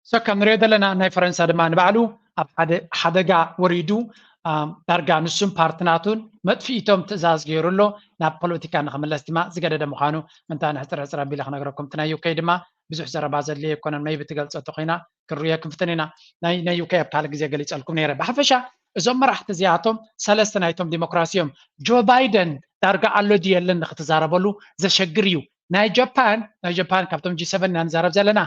So ከም ንሪኦ ዘለና ናይ ፈረንሳ ድማ ንባዕሉ ኣብ ሓደ ሓደጋ ወሪዱ ዳርጋ ንሱን ፓርትናቱን መጥፊኢቶም ትእዛዝ ገይሩ ኣሎ። ናብ ፖለቲካ ንክምለስ ድማ ዝገደደ ምዃኑ ምንታ ንሕፅርሕፅር ኣቢለ ክነግረኩም እቲ ናይ ዩኬ ድማ ብዙሕ ዘረባ ዘድልየ ኣይኮነን። መይቢ ትገልፀቶ ኮይና ክንርዮ ክንፍትን ኢና። ናይ ናይ ዩኬ ኣብ ካልእ ግዜ ገሊፀልኩም ነይረ። ብሓፈሻ እዞም መራሕቲ እዚኣቶም ሰለስተ ናይቶም ዲሞክራሲ እዮም። ጆ ባይደን ዳርጋ ኣሎ ድዩ የለን ንክትዛረበሉ ዘሸግር እዩ። ናይ ጃፓን ናይ ጃፓን ካብቶም ጂ ሰቨን ኢና ንዛረብ ዘለና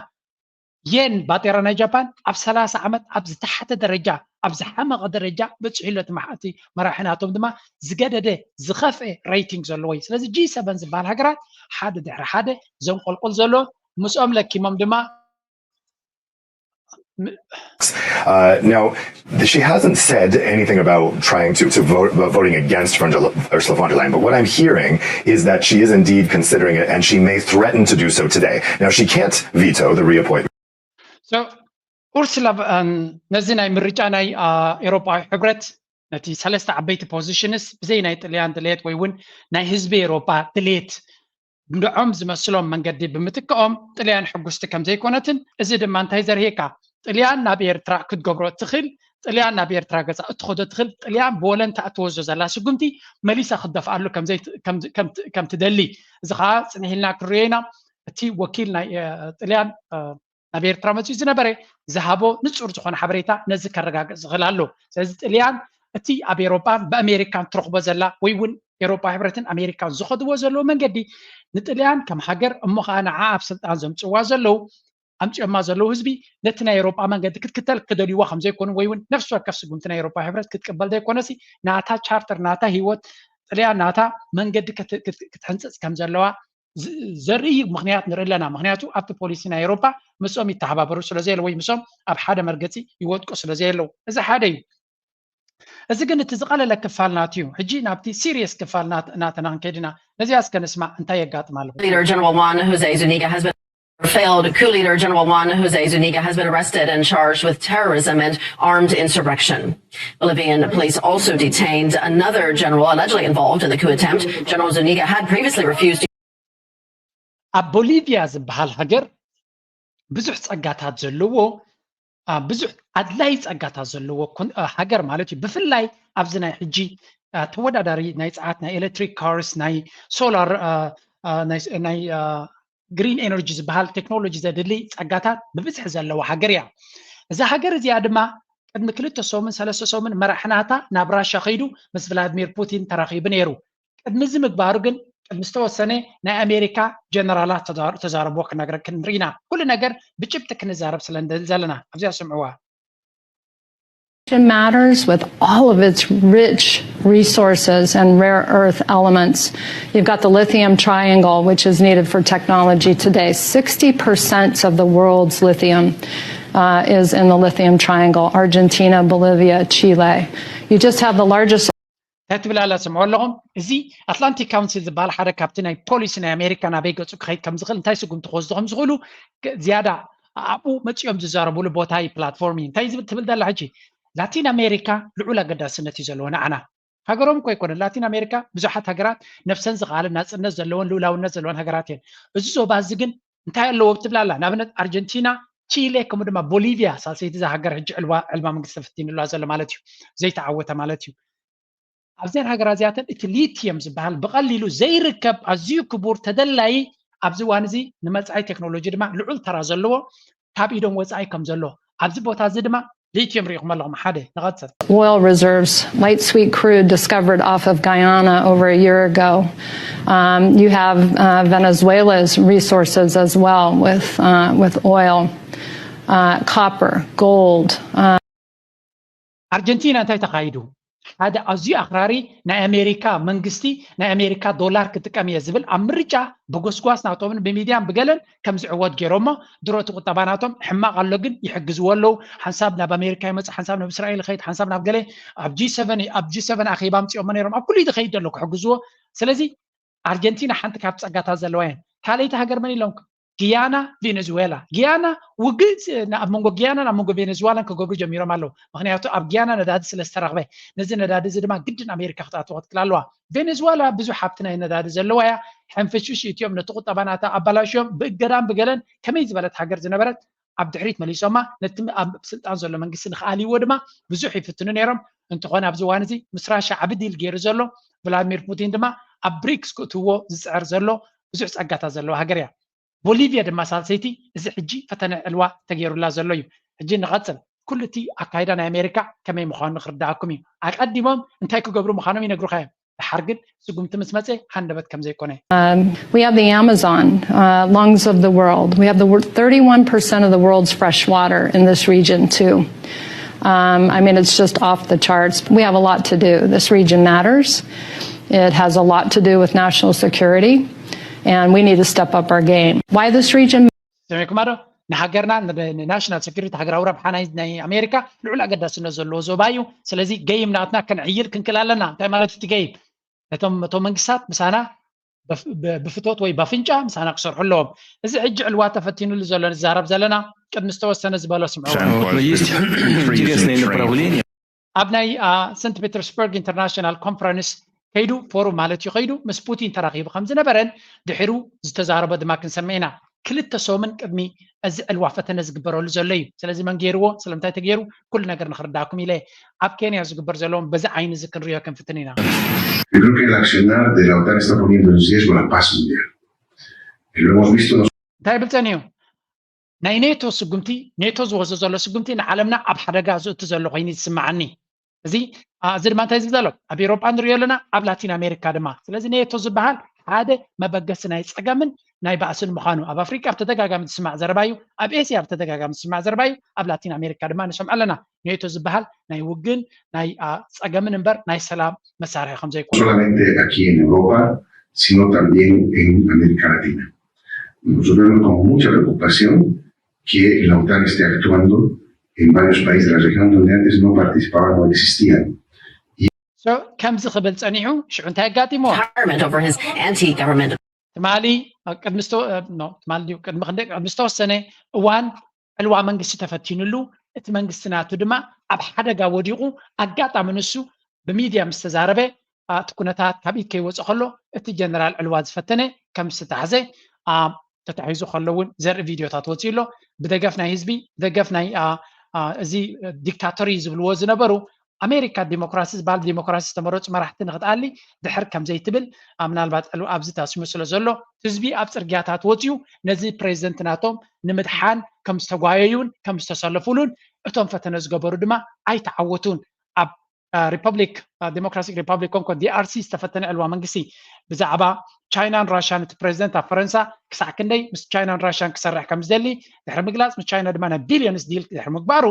የን ባጤራ ናይ ጃፓን ኣብ ሰላሳ ዓመት ኣብ ዝተሓተ ደረጃ ኣብ ዝሓመቐ ደረጃ በፂሑ ኣሎ። እቲ መሓቲ መራሒ ናቶም ድማ ዝገደደ ዝኸፍአ ሬቲንግ ዘለዎ እዩ። ስለዚ ጂ ሰቨን ዝበሃል ሃገራት ሓደ ድሕሪ ሓደ ዘንቆልቁል ዘሎ ምስኦም ለኪሞም ድማ Uh, now, she hasn't said anything about trying to, to vote, about voting against Ursula von der Leyen, but what I'm hearing is that she is indeed considering it and she may threaten to do so today. Now, she can't veto the reappointment. So, ኡርስላ ነዚ ናይ ምርጫ ናይ ኤውሮጳዊ ሕብረት ነቲ ሰለስተ ዓበይቲ ፖዚሽንስ ብዘይ ናይ ጥልያን ድሌት ወይ እውን ናይ ህዝቢ ኤውሮጳ ድሌት ንዖም ዝመስሎም መንገዲ ብምትክኦም ጥልያን ሕጉስቲ ከም ዘይኮነትን እዚ ድማ እንታይ ዘርህየካ ጥልያን ናብ ኤርትራ ክትገብሮ እትኽእል ጥልያን ናብ ኤርትራ ገጻ እትኸዶ እትኽእል ጥልያን ብወለንታ እትወስዶ ዘላ ስጉምቲ መሊሳ ክትደፍኣሉ ከም ትደሊ እዚ ከዓ ጽኒሕ ኢልና ክንሪኦ ኢና። እቲ ወኪል ናይ ጥልያን ናብ ኤርትራ መፅኡ ዝነበረ ዝሃቦ ንፁር ዝኾነ ሓበሬታ ነዚ ከረጋግፅ ዝኽእል ኣሎ። ስለዚ ጥልያን እቲ ኣብ ኤሮጳን ብኣሜሪካን ትረኽቦ ዘላ ወይ እውን ኤሮጳ ሕብረትን ኣሜሪካን ዝኸድዎ ዘለዉ መንገዲ ንጥልያን ከም ሃገር እሞ ከዓ ንዓ ኣብ ስልጣን ዘምፅዋ ዘለዉ ኣምፅኦማ ዘለዉ ህዝቢ ነቲ ናይ ኤሮጳ መንገዲ ክትክተል ክደልይዋ ከም ዘይኮኑ ወይ እውን ነፍሲ ወከፍ ስጉምቲ ናይ ኤሮጳ ሕብረት ክትቅበል ዘይኮነሲ ናታ ቻርተር ናታ ህይወት ጥልያን ናታ መንገዲ ክትሕንፅፅ ከም ዘለዋ ዘርኢ ምክንያት ንርኢ ኣለና። ምክንያቱ ኣብቲ ፖሊሲ ናይ ኤሮፓ ምስኦም ይተሓባበሩ ስለዘየለ ወይ ምስኦም ኣብ ሓደ መርገፂ ይወድቁ ስለዘየለው እዚ ሓደ እዩ። እዚ ግን እቲ ዝቐለለ ክፋል ናት እዩ። ሕጂ ናብቲ ሲሪየስ ክፋል ናተና ክንከይድ ኢና። ነዚኣ እስከ ንስማዕ እንታይ የጋጥም ኣሎ። Leader General Juan Jose Zuniga has been failed coup leader General Juan Jose Zuniga has been arrested and charged with terrorism and armed insurrection. Bolivian police also detained another general allegedly involved in the coup attempt. General Zuniga had previously refused to ኣብ ቦሊቪያ ዝበሃል ሃገር ብዙሕ ጸጋታት ዘለዎ ብዙሕ ኣድላይ ጸጋታት ዘለዎ ሃገር ማለት እዩ። ብፍላይ ኣብዚ ናይ ሕጂ ተወዳዳሪ ናይ ጸዓት ናይ ኤሌክትሪክ ካርስ ናይ ሶላር ናይ ግሪን ኤነርጂ ዝበሃል ቴክኖሎጂ ዘድሊ ጸጋታት ብብዝሒ ዘለዋ ሃገር እያ። እዛ ሃገር እዚኣ ድማ ቅድሚ ክልተ ሰሙን ሰለስተ ሰሙን መራሒ ናታ ናብ ራሻ ከይዱ ምስ ቭላድሚር ፑቲን ተራኺቡ ነይሩ። ቅድሚ እዚ ምግባሩ ግን ቅድሚ ዝተወሰነ ናይ ኣሜሪካ ጀነራላት ተዛረብዎ ክነግረክን ርኢና። ኩሉ ነገር ብጭብጢ ክንዛረብ ስለ ዘለና ኣብዚኣ ስምዕዋ። Matters with all of its rich resources and rare earth elements. You've got the lithium triangle, which is needed for technology today. Sixty percent of the world's lithium uh, is in the lithium triangle, Argentina, Bolivia, Chile. You just have the largest እንታይ ትብል ኣላ ስምዑ ኣለኹም። እዚ ኣትላንቲክ ካውንስል ዝበሃል ሓደ ካብቲ ናይ ፖሊሲ ናይ ኣሜሪካ ናበይ ገፁ ክኸይድ ከም ዝኽእል እንታይ ስጉምቲ ክወስዱ ከም ዝኽእሉ ዝያዳ ኣብኡ መፂኦም ዝዛረብሉ ቦታ እዩ ፕላትፎርም እዩ። እንታይ ዝብል ትብል ዘላ ሕጂ ላቲን ኣሜሪካ ልዑል ኣገዳስነት እዩ ዘለዎ ንዓና ሃገሮም እኮ ኣይኮነን። ላቲን ኣሜሪካ ብዙሓት ሃገራት ነብሰን ዝኽኣለን ናፅነት ዘለወን ልኡላውነት ዘለወን ሃገራት እየን። እዚ ዞባ እዚ ግን እንታይ ኣለዎ ትብል ኣላ። ንኣብነት ኣርጀንቲና፣ ቺሌ ከምኡ ድማ ቦሊቪያ ሳልሰይቲ እዛ ሃገር ሕጂ ዕልዋ ዕልማ መንግስቲ ተፈቲኑላ ዘሎ ማለት እዩ ዘይተዓወተ ማለት እዩ። ኣብዘን ሃገራት እዚኣተን እቲ ሊቲየም ዝበሃል ብቐሊሉ ዘይርከብ ኣዝዩ ክቡር ተደላዪ ኣብዚ እዋን እዚ ንመጻኢ ቴክኖሎጂ ድማ ልዑል ተራ ዘለዎ ካብ ኢዶም ወጻኢ ከም ዘሎ ኣብዚ ቦታ እዚ ድማ ሊትዮም ርኢኹም ኣለኹም። ሓደ ንቐጽል። Oil reserves, light sweet crude discovered off of Guyana over a year ago. Um, you have uh, Venezuela's resources as well with, uh, with oil, uh, copper, gold. Uh, ኣርጀንቲና እንታይ ተኻይዱ? ሓደ ኣዝዩ ኣኽራሪ ናይ ኣሜሪካ መንግስቲ ናይ ኣሜሪካ ዶላር ክጥቀም እየ ዝብል ኣብ ምርጫ ብጎስጓስ ናቶምን ብሚድያን ብገለን ከም ዝዕወት ገይሮሞ ድሮ እቲ ቁጠባ ናቶም ሕማቕ ኣሎ ግን ይሕግዝዎ ኣለዉ። ሓንሳብ ናብ ኣሜሪካ ይመፅእ፣ ሓንሳብ ናብ እስራኤል ይኸይድ፣ ሓንሳብ ናብ ገለ ኣብ ጂ7 ኣብ ጂ7 ኣኼባ ኣምፂኦሞ ነይሮም። ኣብ ኩሉ እዩ ዝኸይድ ዘሎ ክሕግዝዎ። ስለዚ ኣርጀንቲና ሓንቲ ካብ ፀጋታት ዘለዋ እየን። ካልኣይቲ ሃገር መን ኢሎም? ጊያና፣ ቬኔዙዌላ። ጊያና ውግእ ኣብ መንጎ ጊያናን ኣብ መንጎ ቬኔዙዌላን ክገብሩ ጀሚሮም ኣለዉ። ምክንያቱ ኣብ ጊያና ነዳዲ ስለ ዝተረኽበ፣ ነዚ ነዳዲ እዚ ድማ ግድን ኣሜሪካ ክትኣትዎ ክትክል ኣለዋ። ቬኔዙዌላ ብዙሕ ሃብቲ ናይ ነዳዲ ዘለዋ እያ። ሕንፍሽፍሽ ኢትዮም ነቲ ቁጠባ ናታ ኣባላሽዮም ብእገዳን ብገለን ከመይ ዝበለት ሃገር ዝነበረት ኣብ ድሕሪት መሊሶማ ነቲ ኣብ ስልጣን ዘሎ መንግስቲ ንክኣልይዎ ድማ ብዙሕ ይፍትኑ ነይሮም። እንተኾነ ኣብዚ እዋን እዚ ምስ ራሻ ዓቢ ዲል ገይሩ ዘሎ ቭላድሚር ፑቲን ድማ ኣብ ብሪክስ ክእትዎ ዝፅዕር ዘሎ ብዙሕ ፀጋታት ዘለዎ ሃገር እያ። ቦሊቪያ ድማ ሳልሰይቲ እዚ ሕጂ ፈተነ ዕልዋ ተገይሩላ ዘሎ እዩ። ሕጂ ንቐፅል። ኩሉ እቲ ኣካይዳ ናይ ኣሜሪካ ከመይ ምዃኑ ንክርዳኣኩም እዩ። ኣቀዲሞም እንታይ ክገብሩ ምዃኖም ይነግሩኻ እዮም። ድሓር ግን ስጉምቲ ምስ መፀ ሃንደበት ከም ዘይኮነ We have the Amazon, uh, lungs of the world. We have the wor- thirty-one percent of the world's fresh water in this region, too. Um, I mean, it's just off the charts. We have a lot to do. This region matters. It has a lot to do with national security, and we need to step up our game. Why this region? ሰሚዕኩማ ዶ? ንሃገርና ንናሽናል ሴኩሪቲ ሃገራዊ ረብሓ ናይ ኣሜሪካ ልዑል ኣገዳስነት ዘለዎ ዞባ እዩ። ስለዚ ገይም ናትና ከነዕይል ክንክል ኣለና። እንታይ ማለት እቲ ገይም? ነቶም እቶም መንግስታት ምሳና ብፍቶት ወይ ባፍንጫ ምሳና ክሰርሑ ኣለዎም። እዚ ሕጂ ዕልዋ ተፈቲኑሉ ዘሎ ንዛረብ ዘለና ቅድሚ ዝተወሰነ ዝበሎ ስምዑ። What we used to have serious training. ኣብ ናይ ሰንት ፔተርስበርግ ኢንተርናሽናል ኮንፈረንስ ከይዱ ፎሩም ማለት እዩ ከይዱ ምስ ፑቲን ተራኺቡ ከም ዝነበረን ድሕሩ ዝተዛረቦ ድማ ክንሰምዕ ኢና። ክልተ ሰሙን ቅድሚ እዚ ዕልዋ ፈተነ ዝግበረሉ ዘሎ እዩ። ስለዚ መን ገይርዎ ስለምንታይ ተገይሩ ኩሉ ነገር ንክርዳእኩም ኢለ ኣብ ኬንያ ዝግበር ዘለዎም በዚ ዓይኒ እዚ ክንሪኦ ክንፍትን ኢና። Yo creo que el accionar de la OTAN está poniendo en riesgo la paz mundial. Y lo hemos visto no እንታይ ይብል ጸኒሑ? ናይ ኔቶ ስጉምቲ ኔቶ ዝወስዶ ዘሎ ስጉምቲ ንዓለምና ኣብ ሓደጋ ዝእቱ ዘሎ ኮይኑ ይስምዓኒ። እዚ እዚ ድማ እንታይ ዝብል ዘሎ ኣብ ኤሮጳ ንሪኦ ኣለና ኣብ ላቲን ኣሜሪካ ድማ። ስለዚ ኔቶ ዝበሃል ሓደ መበገሲ ናይ ፀገምን ናይ ባእስን ምዃኑ ኣብ ኣፍሪቃ ብተደጋጋሚ ዝስማዕ ዘረባ እዩ። ኣብ ኤስያ ብተደጋጋሚ ዝስማዕ ዘረባ እዩ። ኣብ ላቲን ኣሜሪካ ድማ ንሰምዖ ኣለና። ኔቶ ዝበሃል ናይ ውግን ናይ ፀገምን እምበር ናይ ሰላም መሳርሒ ከም ዘይኮነ solamente aquí en Europa, sino también en América Latina. Nosotros vemos con mucha preocupación que la OTAN esté actuando en varios países de la región donde antes no participaban o existían. ከምዚ ክብል ጸኒሑ ሽዑ እንታይ ኣጋጢሞ Parliament over his anti-government ትማሊ ቅድሚ ትማሊ ድዩ ቅድሚ ክንደ ቅድሚ ዝተወሰነ እዋን ዕልዋ መንግስቲ ተፈቲኑሉ እቲ መንግስቲ ናቱ ድማ ኣብ ሓደጋ ወዲቑ ኣጋጣሚ ንሱ ብሚድያ ምስ ተዛረበ እቲ ኩነታት ካብ ኢድ ከይወፀ ከሎ እቲ ጀነራል ዕልዋ ዝፈተነ ከም ዝተታሕዘ ተታሒዙ ከሎ እውን ዘርኢ ቪድዮታት ወፂኡ ኣሎ። ብደገፍ ናይ ህዝቢ ብደገፍ ናይ እዚ ዲክታቶሪ ዝብልዎ ዝነበሩ ኣሜሪካ ዲሞክራሲ ዝበሃል ብዲሞክራሲ ዝተመረፁ መራሕቲ ንክትኣሊ ድሕር ከም ዘይትብል ምናልባት ዕልዋ ኣብዚ ታሲሙ ስለ ዘሎ ህዝቢ ኣብ ፅርግያታት ወፂኡ ነዚ ፕሬዚደንት ናቶም ንምድሓን ከም ዝተጓየዩን ከም ዝተሰለፉሉን እቶም ፈተነ ዝገበሩ ድማ ኣይተዓወቱን። ኣብ ሪፐብሊክ ዲሞክራቲክ ሪፐብሊክ ኮንጎ ዲኣርሲ ዝተፈተነ ዕልዋ መንግስቲ ብዛዕባ ቻይናን ራሽያን እቲ ፕሬዚደንት ኣብ ፈረንሳ ክሳዕ ክንደይ ምስ ቻይናን ራሽያን ክሰርሕ ከም ዝደሊ ድሕሪ ምግላፅ ምስ ቻይና ድማ ናይ ቢልዮንስ ዲል ድሕሪ ምግባሩ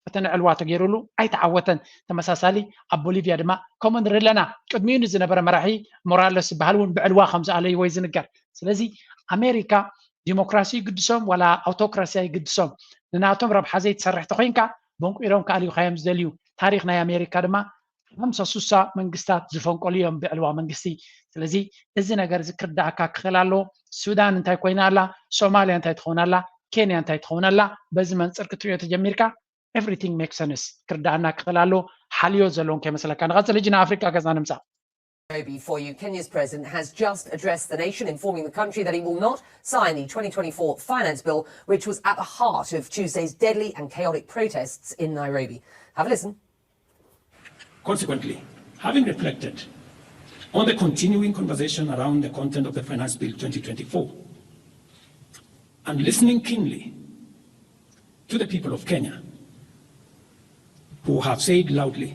ፈተነ ዕልዋ ተገይሩሉ ኣይተዓወተን። ተመሳሳሊ ኣብ ቦሊቪያ ድማ ከምኡ ንርኢ ኣለና። ቅድሚኡ ንዝነበረ መራሒ ሞራለስ ዝበሃል እውን ብዕልዋ ከም ዝኣለይዎ እዩ ዝንገር። ስለዚ ኣሜሪካ ዲሞክራሲ ይግድሶም ዋላ ኣውቶክራሲ ኣይግድሶም ንናቶም ረብሓ ዘይትሰርሕ ተኮይንካ በንቂሮም ክኣልዩካ እዮም ዝደልዩ። ታሪክ ናይ ኣሜሪካ ድማ ሓምሳ ሱሳ መንግስታት ዝፈንቀሉ እዮም ብዕልዋ መንግስቲ። ስለዚ እዚ ነገር እዚ ክርዳእካ ክኽእል ኣለዎ። ሱዳን እንታይ ኮይና ኣላ፣ ሶማልያ እንታይ ትኸውን ኣላ፣ ኬንያ እንታይ ትኸውን ኣላ፣ በዚ መንፅር ክትሪኦ ተጀሚርካ everything makes sense ክርዳእና ክኽእል ኣለዎ። ሓልዮ ዘለዎም ከይመስለካ። ንቐፅል ሕጂ ንኣፍሪቃ ገፅና ንምፃእ። Nairobi for you. Kenya's president has just addressed the nation, informing the country that he will not sign the twenty twenty-four finance bill, which was at the heart of Tuesday's deadly and chaotic protests in Nairobi. Have a listen. Consequently, having reflected on the continuing conversation around the content of the Finance Bill twenty twenty-four and listening keenly to the people of Kenya, who have said loudly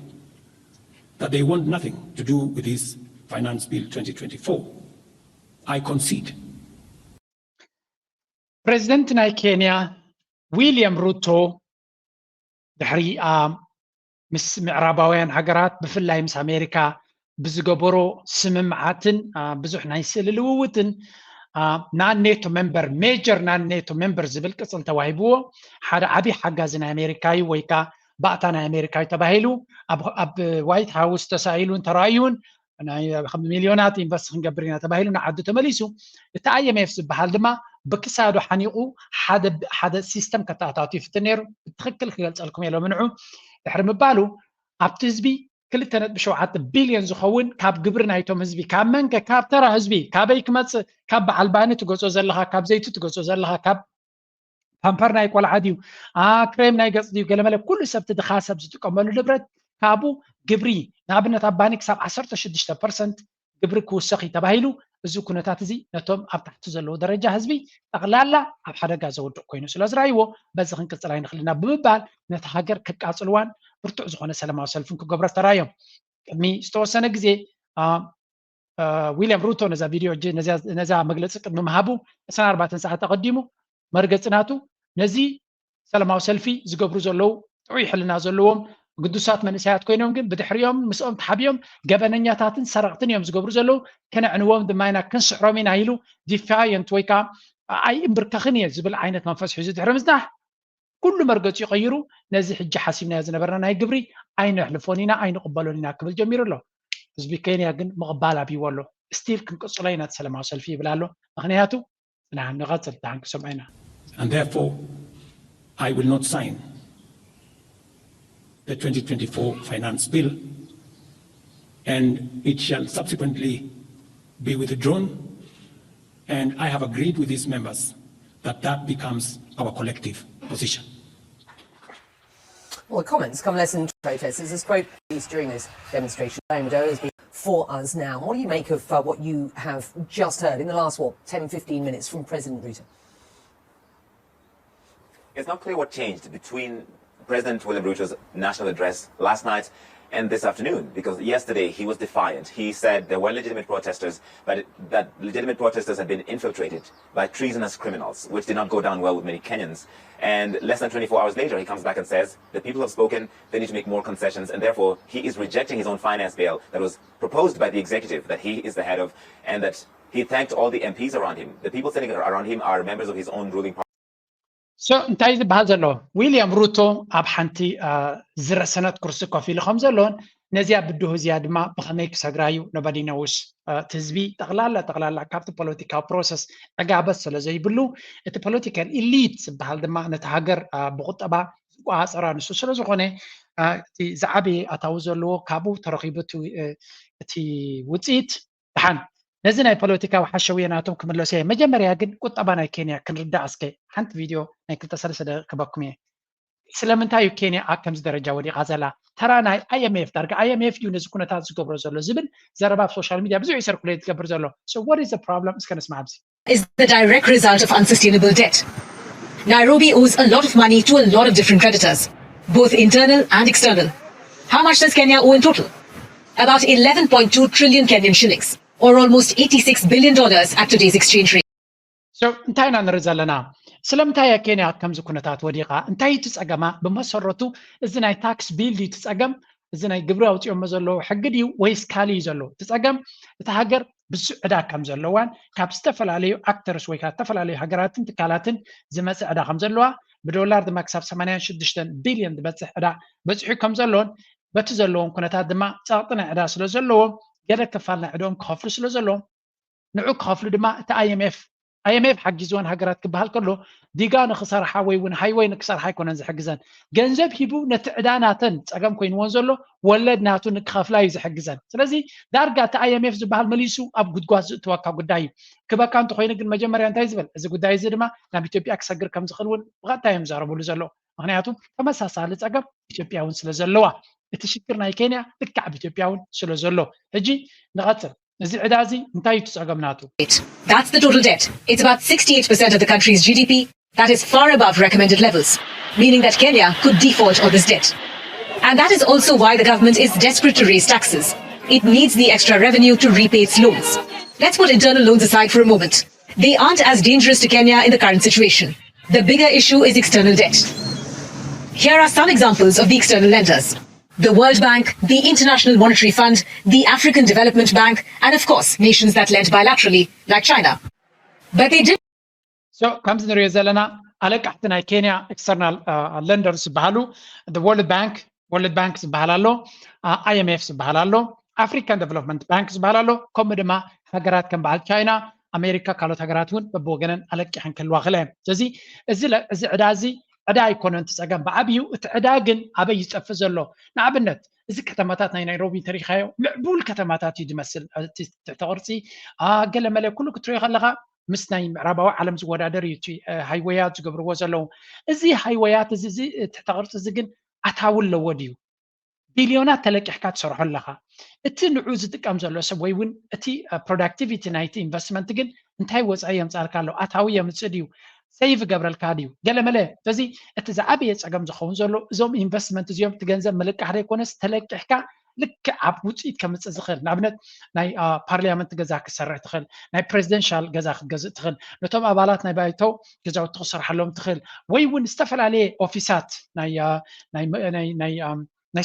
that they want nothing to do with this Finance Bill twenty twenty-four. I concede. ፕሬዚደንት ናይ ኬንያ ዊልያም ሩቶ ድሕሪ ምስ ምዕራባውያን ሃገራት ብፍላይ ምስ ኣሜሪካ ብዝገበሮ ስምምዓትን ብዙሕ ናይ ስእሊ ልውውጥን ናን ኔቶ ሜምበር፣ ሜጀር ናን ኔቶ ሜምበር ዝብል ቅፅል ተዋሂብዎ ሓደ ዓብዪ ሓጋዚ ናይ ኣሜሪካ እዩ ወይ ከዓ ባእታ ናይ ኣሜሪካ እዩ ተባሂሉ ኣብ ዋይት ሃውስ ተሳኢሉን ተራእዩን ሚልዮናት ኢንቨስት ክንገብር ኢና ተባሂሉ ንዓዱ ተመሊሱ። እቲ ኣይኤምኤፍ ዝበሃል ድማ ብክሳዱ ሓኒቑ ሓደ ሲስተም ከተኣታቱ ይፍትን ነይሩ። ብትኽክል ክገልፀልኩም እየ ሎሚ ንዑ ድሕሪ ምባሉ ኣብቲ ህዝቢ ክልተ ነጥቢ ሸውዓተ ቢልዮን ዝኸውን ካብ ግብሪ ናይቶም ህዝቢ ካብ መንከ ካብ ተራ ህዝቢ ካበይ ክመፅእ ካብ በዓል ባኒ ትገፅኦ ዘለኻ ካብ ዘይቲ ትገፅኦ ዘለኻ ካብ ፓምፐር ናይ ቆልዓ ድዩ ክሬም ናይ ገፅ ድዩ ገለመለ ኩሉ ሰብ እቲ ድኻ ሰብ ዝጥቀመሉ ንብረት ካብኡ ግብሪ ንኣብነት ኣብ ባኒ ክሳብ ዓሰርተ ሽዱሽተ ፐርሰንት ግብሪ ክውሰኽ እዩ ተባሂሉ። እዚ ኩነታት እዚ ነቶም ኣብ ታሕቲ ዘለዉ ደረጃ ህዝቢ ጠቕላላ ኣብ ሓደጋ ዘውድቕ ኮይኑ ስለ ዝረኣይዎ በዚ ክንቅፅል ኣይንኽእልና ብምባል ነቲ ሃገር ከቃፅልዋን ብርቱዕ ዝኾነ ሰላማዊ ሰልፍን ክገብሮ ተራዮም። ቅድሚ ዝተወሰነ ግዜ ዊልያም ሩቶ ነዛ ቪድዮ ነዛ መግለፂ ቅድሚ ምሃቡ ዕስራን ኣርባዕተን ሰዓት ኣቐዲሙ መርገፂ ናቱ ነዚ ሰላማዊ ሰልፊ ዝገብሩ ዘለዉ ጥዑይ ሕልና ዘለዎም ግዱሳት መንእሰያት ኮይኖም ግን ብድሕሪኦም ምስኦም ተሓቢኦም ገበነኛታትን ሰረቕትን እዮም ዝገብሩ ዘለዉ። ከነዕንዎም ድማ ኢና ክንስዕሮም ኢና ኢሉ ዲፋየንት ወይ ከዓ ኣይእምብርከኽን እየ ዝብል ዓይነት መንፈስ ሒዙ ድሕሪ ምዝናሕ ኩሉ መርገፂኡ ቀይሩ ነዚ ሕጂ ሓሲብናዮ ዝነበርና ናይ ግብሪ ኣይነሕልፎን ኢና ኣይንቕበሎን ኢና ክብል ጀሚሩ ኣሎ። ህዝቢ ኬንያ ግን ምቕባል ኣብይዎ ኣሎ። ስቲል ክንቅፅሎ ኢና እቲ ሰላማዊ ሰልፊ ይብል ኣሎ። ምክንያቱ ንሓን ንቐፅል ደሓን ክሰምዑ ኢና። And therefore, I will not sign the twenty twenty-four finance bill, and it shall subsequently be withdrawn. And I have agreed with these members that that becomes our collective position. Well, the comments come less than protesters. This quote is during this demonstration. Diane Madera has been for us now. What do you make of uh, what you have just heard in the last, what, ten, fifteen minutes from President Ruto? It's not clear what changed between President William Ruto's national address last night and this afternoon, because yesterday he was defiant. He said there were legitimate protesters, but that legitimate protesters had been infiltrated by treasonous criminals, which did not go down well with many Kenyans. And less than twenty-four hours later, he comes back and says the people have spoken, they need to make more concessions, and therefore he is rejecting his own finance bill that was proposed by the executive that he is the head of, and that he thanked all the M Ps around him. The people sitting around him are members of his own ruling party. So እንታይ ዝበሃል ዘሎ ዊልያም ሩቶ ኣብ ሓንቲ ዝረሰነት ኩርሲ ኮፍ ኢሉ ከም ዘሎን ነዚኣ ብድሆ እዚኣ ድማ ብኸመይ ክሰግራ እዩ። Nobody knows። እቲ ህዝቢ ጠቕላላ ጠቕላላ ካብቲ ፖለቲካዊ ፕሮሰስ ዕጋበት ስለ ዘይብሉ እቲ ፖለቲካል ኢሊት ዝበሃል ድማ ነቲ ሃገር ብቁጠባ ዝቆፃፀራ ንሱ ስለ ዝኾነ እቲ ዝዓበየ ኣታዊ ዘለዎ ካብኡ ተረኺቡ እቲ ውፅኢት ደሓን ነዚ ናይ ፖለቲካዊ ሓሸውየ ናቶም ክምለሱ እየ። መጀመርያ ግን ቁጠባ ናይ ኬንያ ክንርዳእ እስከ ሓንቲ ቪድዮ ናይ ክልተ ሰለስተ ደቂቕ ክበኩም እየ። ስለምንታይ እዩ ኬንያ ኣብ ከምዚ ደረጃ ወዲቓ ዘላ? ተራ ናይ ኣይኤምኤፍ ዳርጋ ኣይኤምኤፍ እዩ ነዚ ኩነታት ዝገብሮ ዘሎ ዝብል ዘረባ ኣብ ሶሻል ሚድያ ብዙሕ እዩ ሰርኩሌት ዝገብር ዘሎ። So what is the problem? እስከ ንስማዕ ኣብዚ። Is the direct result of unsustainable debt. Nairobi owes a lot of money to a lot of different creditors, both internal and external. How much does Kenya owe in total? About eleven point two trillion Kenyan shillings, or almost eighty-six billion dollars at today's exchange rate. So እንታይ ኢና ንርኢ ዘለና? ስለምንታይ እያ ኬንያ ኣብ ከምዚ ኩነታት ወዲቓ? እንታይ እቲ ጸገማ? ብመሰረቱ እዚ ናይ ታክስ ቢል ድዩ እቲ ጸገም? እዚ ናይ ግብሪ ኣውፂኦሞ ዘለዉ ሕጊ ድዩ ወይስ ካልእ እዩ ዘሎ? እቲ ጸገም እታ ሃገር ብዙሕ ዕዳ ከም ዘለዋን ካብ ዝተፈላለዩ ኣክተርስ ወይ ከዓ ዝተፈላለዩ ሃገራትን ትካላትን ዝመፅእ ዕዳ ከም ዘለዋ ብዶላር ድማ ክሳብ ሰማንያን ሽዱሽተን ቢልዮን ዝበፅሕ ዕዳ በፂሑ ከም ዘሎን በቲ ዘለዎም ኩነታት ድማ ፀቕጢ ናይ ዕዳ ስለ ዘለዎም ገለ ክፋል ናይ ዕዳኦም ክኸፍሉ ስለ ዘለዎም ንዑ ክኸፍሉ ድማ እቲ ኣይኤምኤፍ ኣይኤምኤፍ ሓጊዝወን ሃገራት ክበሃል ከሎ ዲጋ ንክሰርሓ ወይ እውን ሃይወይ ንክሰርሓ ኣይኮነን ዝሕግዘን ገንዘብ ሂቡ ነቲ ዕዳ ናተን ፀገም ኮይንዎን ዘሎ ወለድ ናቱ ንክኸፍላ እዩ ዝሕግዘን ስለዚ ዳርጋ እቲ ኣይኤምኤፍ ዝበሃል መሊሱ ኣብ ጉድጓድ ዝእትወካ ጉዳይ እዩ ክበካ እንተኮይኑ ግን መጀመርያ እንታይ ዝበል እዚ ጉዳይ እዚ ድማ ናብ ኢትዮጵያ ክሰግር ከም ዝኽእል እውን ብቐጥታ እዮም ዝዛረብሉ ዘለዉ ምክንያቱ ተመሳሳሊ ፀገም ኢትዮጵያ እውን ስለ ዘለዋ እቲ ሽግር ናይ ኬንያ ልክዕ ኣብ ኢትዮጵያ እውን ስለ ዘሎ ሕጂ ንቐፅል እዚ ዕዳ እዚ እንታይ እዩ ትፀገም ናቱ That's the total debt. It's about sixty-eight percent of the country's G D P. That is far above recommended levels, meaning that Kenya could default on this debt. And that is also why the government is desperate to raise taxes. It needs the extra revenue to repay its loans. Let's put internal loans aside for a moment. They aren't as dangerous to Kenya in the current situation. The bigger issue is external debt. Here are some examples of the external lenders: the World Bank, the International Monetary Fund, the African Development Bank, and of course, nations that lend bilaterally, like China. But they did so ከምዚ ንሪኦ ዘለና ኣለቃሕቲ ናይ ኬንያ external lenders ዝበሃሉ World Bank World Bank ዝበሃል ኣሎ፣ I M F ዝበሃል ኣሎ፣ African Development Bank ዝበሃል ኣሎ። ከምኡ ድማ ሃገራት ከም በዓል ቻይና፣ ኣሜሪካ፣ ካልኦት ሃገራት እውን በብወገነን ኣለቂሐን ክህልዋ ክእለ። ስለዚ እዚ ዕዳ እዚ ዕዳ ኣይኮነን እቲ ፀገም ብዓብዩ። እቲ ዕዳ ግን ኣበይ ይጠፍእ ዘሎ? ንኣብነት እዚ ከተማታት ናይ ናይሮቢ ተሪኻዮ ምዕቡል ከተማታት እዩ ዝመስል። ትሕተ ቅርፂ ገለ መለ ኩሉ ክትሪኦ ከለካ ምስ ናይ ምዕራባዊ ዓለም ዝወዳደር እዩ እቲ ሃይወያት ዝገብርዎ ዘለዉ። እዚ ሃይወያት እዚ ትሕተ ቅርፂ እዚ ግን ኣታዊ ኣለዎ ድዩ? ቢልዮናት ተለቂሕካ ትሰርሖ ኣለኻ። እቲ ንዑ ዝጥቀም ዘሎ ሰብ ወይ እውን እቲ productivity ናይቲ investment ግን እንታይ ወፃኢ የምፃልካ ኣሎ? ኣታዊ የምፅእ ድዩ? Save ይገብረልካ ድዩ? ገለ መለ። ስለዚ እቲ ዝዓበየ ፀገም ዝኸውን ዘሎ እዞም investment እዚኦም እቲ ገንዘብ ምልቃሕ ዘይኮነስ ተለቂሕካ ልክዕ ኣብ ውፅኢት ከምፅእ ዝኽእል ንኣብነት ናይ ፓርሊያመንት ገዛ ክትሰርሕ ትኽእል፣ ናይ presidential ገዛ ክትገዝእ ትኽእል፣ ነቶም ኣባላት ናይ ባይቶ ገዛውቲ ክሰርሓሎም ትኽእል ወይ እውን ዝተፈላለየ ኦፊሳት ናይ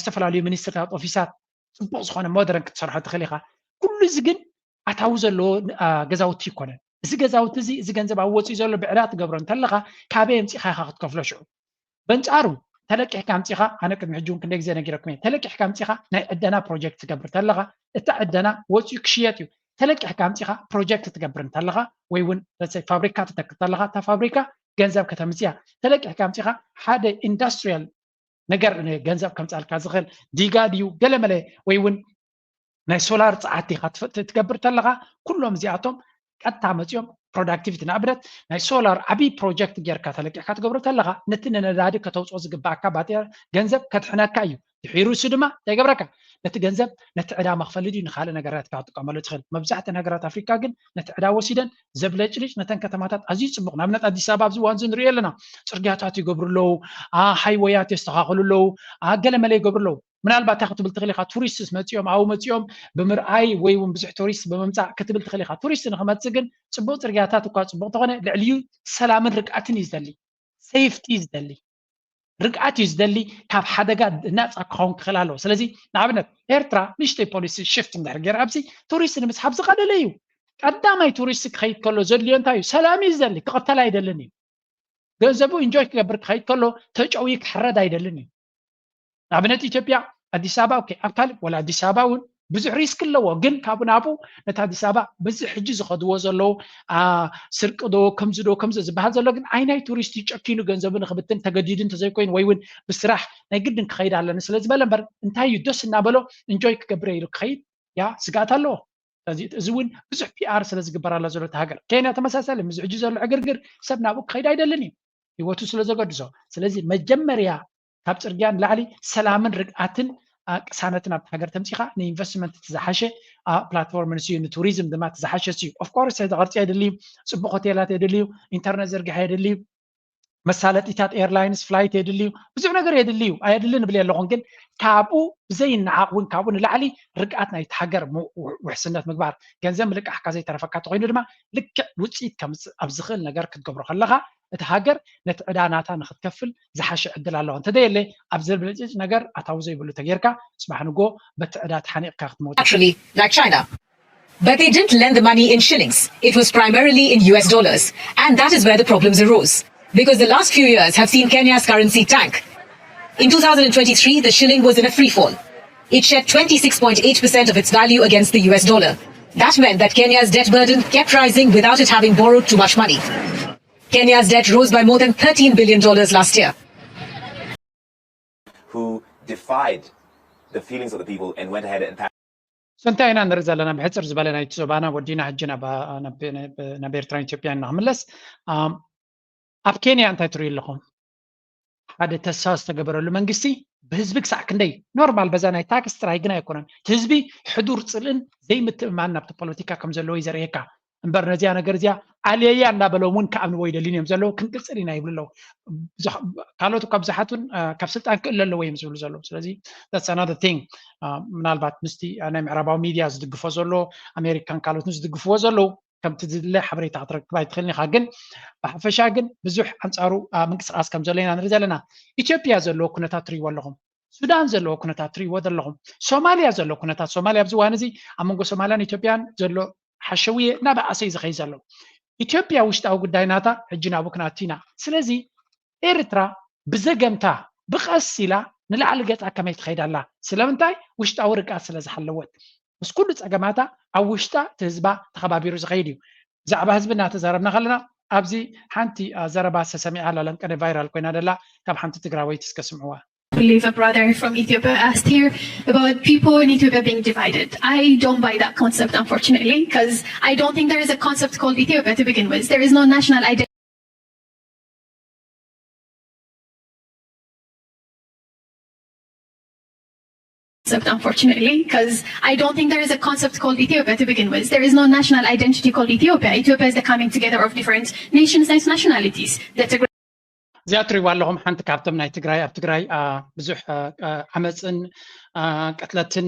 ዝተፈላለዩ ሚኒስትርታት ኦፊሳት ፅቡቕ ዝኾነ ሞደርን ክትሰርሖ ትኽእል ኢኻ። ኩሉ እዚ ግን ኣታዊ ዘለዎ ገዛውቲ ይኮነን። እዚ ገዛውቲ እዚ እዚ ገንዘብ ኣብ ወፂኡ ዘሎ ብዕዳ ትገብሮ እንተለኻ ካበይ ኣምፂኻ ኢኻ ክትከፍሎ ሽዑ? በንፃሩ ተለቂሕካ ኣምፂኻ ኣነ ቅድሚ ሕጂ እውን ክንደይ ግዜ ነጊረኩም እየ። ተለቂሕካ ኣምፂኻ ናይ ዕደና ፕሮጀክት ትገብር ተለኻ እቲ ዕደና ወፂኡ ክሽየጥ እዩ። ተለቂሕካ ኣምፂኻ ፕሮጀክት ትገብር እንተለኻ ወይ እውን ፋብሪካ ትተክል ተለኻ እታ ፋብሪካ ገንዘብ ከተምፅያ። ተለቂሕካ ኣምፂኻ ሓደ ኢንዱስትሪያል ነገር ገንዘብ ከምፃልካ ዝኽእል ዲጋ ድዩ ገለመለ ወይ እውን ናይ ሶላር ፀዓት ኢኻ ትገብር ተለኻ ኩሎም እዚኣቶም ቀጥታ መፂኦም productivity ንኣብነት ናይ ሶላር ዓብዪ ፕሮጀክት ጌርካ ተለቂሕካ ትገብሮ ተለኻ ነቲ ንነዳዲ ከተውፅኦ ዝግባኣካ ባጤራ ገንዘብ ከድሕነካ እዩ። ድሒሩ እሱ ድማ እንታይ ይገብረካ? ነቲ ገንዘብ ነቲ ዕዳ መኽፈሊ ድዩ ንካልእ ነገራት ኢኻ ክትጥቀመሉ ትኽእል። መብዛሕትአን ሃገራት ኣፍሪካ ግን ነቲ ዕዳ ወሲደን ዘብለጭልጭ ነተን ከተማታት ኣዝዩ ፅቡቕ ንኣብነት ኣዲስ ኣበባ ኣብዚ እዋን እዚ ንሪኦ ኣለና። ፅርግያታት ይገብሩ ኣለዉ፣ ሃይወያት የስተኻኽሉ ኣለዉ፣ ገለመለ ይገብሩ ኣለዉ። ምናልባት እንታይ ክትብል ትኽእል ኢኻ? ቱሪስትስ መፂኦም ኣብኡ መፂኦም ብምርኣይ ወይ እውን ብዙሕ ቱሪስት ብምምፃእ ክትብል ትኽእል ኢኻ። ቱሪስት ንክመፅእ ግን ፅቡቕ ፅርግያታት እኳ ፅቡቕ ተኾነ ልዕሊኡ ሰላምን ርግኣትን እዩ ዝደሊ፣ safety እዩ ዝደሊ፣ ርግኣት እዩ ዝደሊ፣ ካብ ሓደጋ ናፃ ክኸውን ክኽእል ኣለዎ። ስለዚ ንኣብነት ኤርትራ ንእሽተይ policy shift እንድሕር ገይራ ኣብዚ ቱሪስት ንምስሓብ ዝቐለለ እዩ። ቀዳማይ ቱሪስት ክኸይድ ከሎ ዘድልዮ እንታይ እዩ? ሰላም እዩ ዝደሊ፣ ክቕተል ኣይደልን እዩ። ገንዘቡ ኢንጆይ ክገብር ክኸይድ ከሎ ተጨውዩ ክሕረድ ኣይደልን እዩ። ንኣብነት ኢትዮጵያ ኣዲስ ኣበባ okay ኣብ ካልእ ወላ ኣዲስ ኣበባ እውን ብዙሕ ሪስክ ኣለዎ፣ ግን ካብኡ ናብኡ ነቲ ኣዲስ ኣበባ በዚ ሕጂ ዝኸድዎ ዘለዉ ስርቂ ዶ ከምዚ ዶ ከምዚ ዝበሃል ዘሎ ግን ኣይ ናይ ቱሪስት እዩ ጨኪኑ ገንዘቡ ንክብትን ተገዲዱ እንተዘይኮይኑ ወይ እውን ብስራሕ ናይ ግድን ክኸይድ ኣለኒ ስለ ዝበለ እምበር እንታይ እዩ ደስ እናበሎ ኢንጆይ ክገብር ኢሉ ክኸይድ ያ ስግኣት ኣለዎ። ስለዚ እዚ እውን ብዙሕ ፒኣር ስለ ዝግበር ኣሎ ዘሎ እቲ ሃገር። ኬንያ ተመሳሳሊ ምስዚ ሕጂ ዘሎ ዕግርግር ሰብ ናብኡ ክኸይድ ኣይደልን እዩ ህይወቱ ስለ ዘገድሶ። ስለዚ መጀመርያ ካብ ፅርግያ ንላዕሊ ሰላምን ርግኣትን ቅሳነትን ኣብቲ ሃገር ተምፂኻ ንኢንቨስትመንት እቲ ዝሓሸ ፕላትፎርም ንስዩ ንቱሪዝም ድማ እቲ ዝሓሸ ስዩ። Of course ሕዚ ቅርፂ የድልዩ፣ ፅቡቕ ሆቴላት የድልዩ፣ ኢንተርነት ዝርግሐ የድልዩ፣ መሳለጢታት ኤርላይንስ ፍላይት የድልዩ፣ ብዙሕ ነገር የድልዩ ኣየድልን እብል ኣለኹን ግን ካብኡ ብዘይነዓቕ እውን ካብኡ ንላዕሊ ርግኣት ናይቲ ሃገር ውሕስነት ምግባር ገንዘብ ምልቃሕካ ዘይተረፈካ ተኮይኑ ድማ ልክዕ ውፅኢት ከምፅእ ኣብ ዝኽእል ነገር ክትገብሮ ከለካ እቲ ሃገር ነቲ ዕዳ ናታ ንክትከፍል ዝሓሸ ዕድል ኣለዋ እንተዘየለ ኣብ ዘብለጭልጭ ነገር ኣታዊ ዘይብሉ ተጌርካ ፅባሕ ንጎ በቲ ዕዳ ተሓኒቕካ ክትመውት naturally, like China. But they didn't lend the money in shillings. It was primarily in U S dollars. And that is where the problems arose. Because the last few years have seen Kenya's currency tank. In two thousand twenty-three, the shilling was in a free fall. It shed twenty-six point eight percent of its value against the U S dollar. That meant that Kenya's debt burden kept rising without it having borrowed too much money. Kenya's debt rose by more than thirteen billion dollars last year. Who defied the feelings of the people and went ahead and passed ሰንታይ ኢና ንርኢ ዘለና ብሕፅር ዝበለ ናይቲ ዞባና ወዲና ሕጂ ናብ ኤርትራን ኢትዮጵያን ኢና ክምለስ። ኣብ ኬንያ እንታይ ትሪኢ ኣለኹም? ሓደ ተስፋ ዝተገበረሉ መንግስቲ ብህዝቢ ክሳዕ ክንደይ ኖርማል በዛ ናይ ታክስ ጥራይ ግን ኣይኮነን እቲ ህዝቢ ሕዱር ፅልእን ዘይምትእማን ናብቲ ፖለቲካ ከም ዘለዎ እዩ ዘርእየካ። እምበር ነዚኣ ነገር እዚኣ ኣልየያ እንዳበሎም እውን ክኣምንዎ ይደልዩን እዮም ዘለዉ። ክንቅፅል ኢና ይብሉ ኣለዉ። ካልኦት እኳ ብዙሓት እውን ካብ ስልጣን ክእለ ኣለዎ እዮም ዝብሉ ዘለዉ። ስለዚ that's another thing። ምናልባት ምስቲ ናይ ምዕራባዊ ሚድያ ዝድግፎ ዘሎ ኣሜሪካን ካልኦትን ዝድግፍዎ ዘለዉ ከምቲ ዝድለ ሓበሬታ ክትረክብ ኣይትኽእልን ኢኻ። ግን ብሓፈሻ ግን ብዙሕ ኣንፃሩ ምንቅስቃስ ከም ዘሎ ኢና ንርኢ ዘለና። ኢትዮጵያ ዘለዎ ኩነታት ትርእይዎ ኣለኹም። ሱዳን ዘለዎ ኩነታት ትርእይዎ ዘለኹም። ሶማልያ ዘሎ ኩነታት፣ ሶማልያ ኣብዚ እዋን እዚ ኣብ መንጎ ሶማልያን ኢትዮጵያን ዘሎ ሓሸውየ እናበኣሰ እዩ ዝኸይድ ዘሎ። ኢትዮጵያ ውሽጣዊ ጉዳይ ናታ ሕጂ ናብኡ ክንኣቱ ኢና። ስለዚ ኤርትራ ብዘገምታ ብቐስ ኢላ ንላዕሊ ገጻ ከመይ ትኸይድ ኣላ? ስለምንታይ? ውሽጣዊ ርግኣት ስለ ዝሓለወት። ምስ ኩሉ ጸገማታ ኣብ ውሽጣ እቲ ህዝባ ተኸባቢሩ ዝኸይድ እዩ። ብዛዕባ ህዝቢ እናተዛረብና ከለና ኣብዚ ሓንቲ ዘረባ ሰሰሚዓ ኣላ፣ ለምቀደ ቫይራል ኮይና ደላ፣ ካብ ሓንቲ ትግራወይቲ እስከ ስምዕዋ። Believe a brother from Ethiopia asked here about people in Ethiopia being divided. I don't buy that concept, unfortunately, because I don't think there is a concept called Ethiopia to begin with. There is no national identity. Unfortunately, because I don't think there is a concept called Ethiopia to begin with. There is no national identity called Ethiopia. Ethiopia is the coming together of different nations and nationalities. The Tigray እዚኣ ትሪእዋ ኣለኹም። ሓንቲ ካብቶም ናይ ትግራይ ኣብ ትግራይ ብዙሕ ዓመፅን ቅትለትን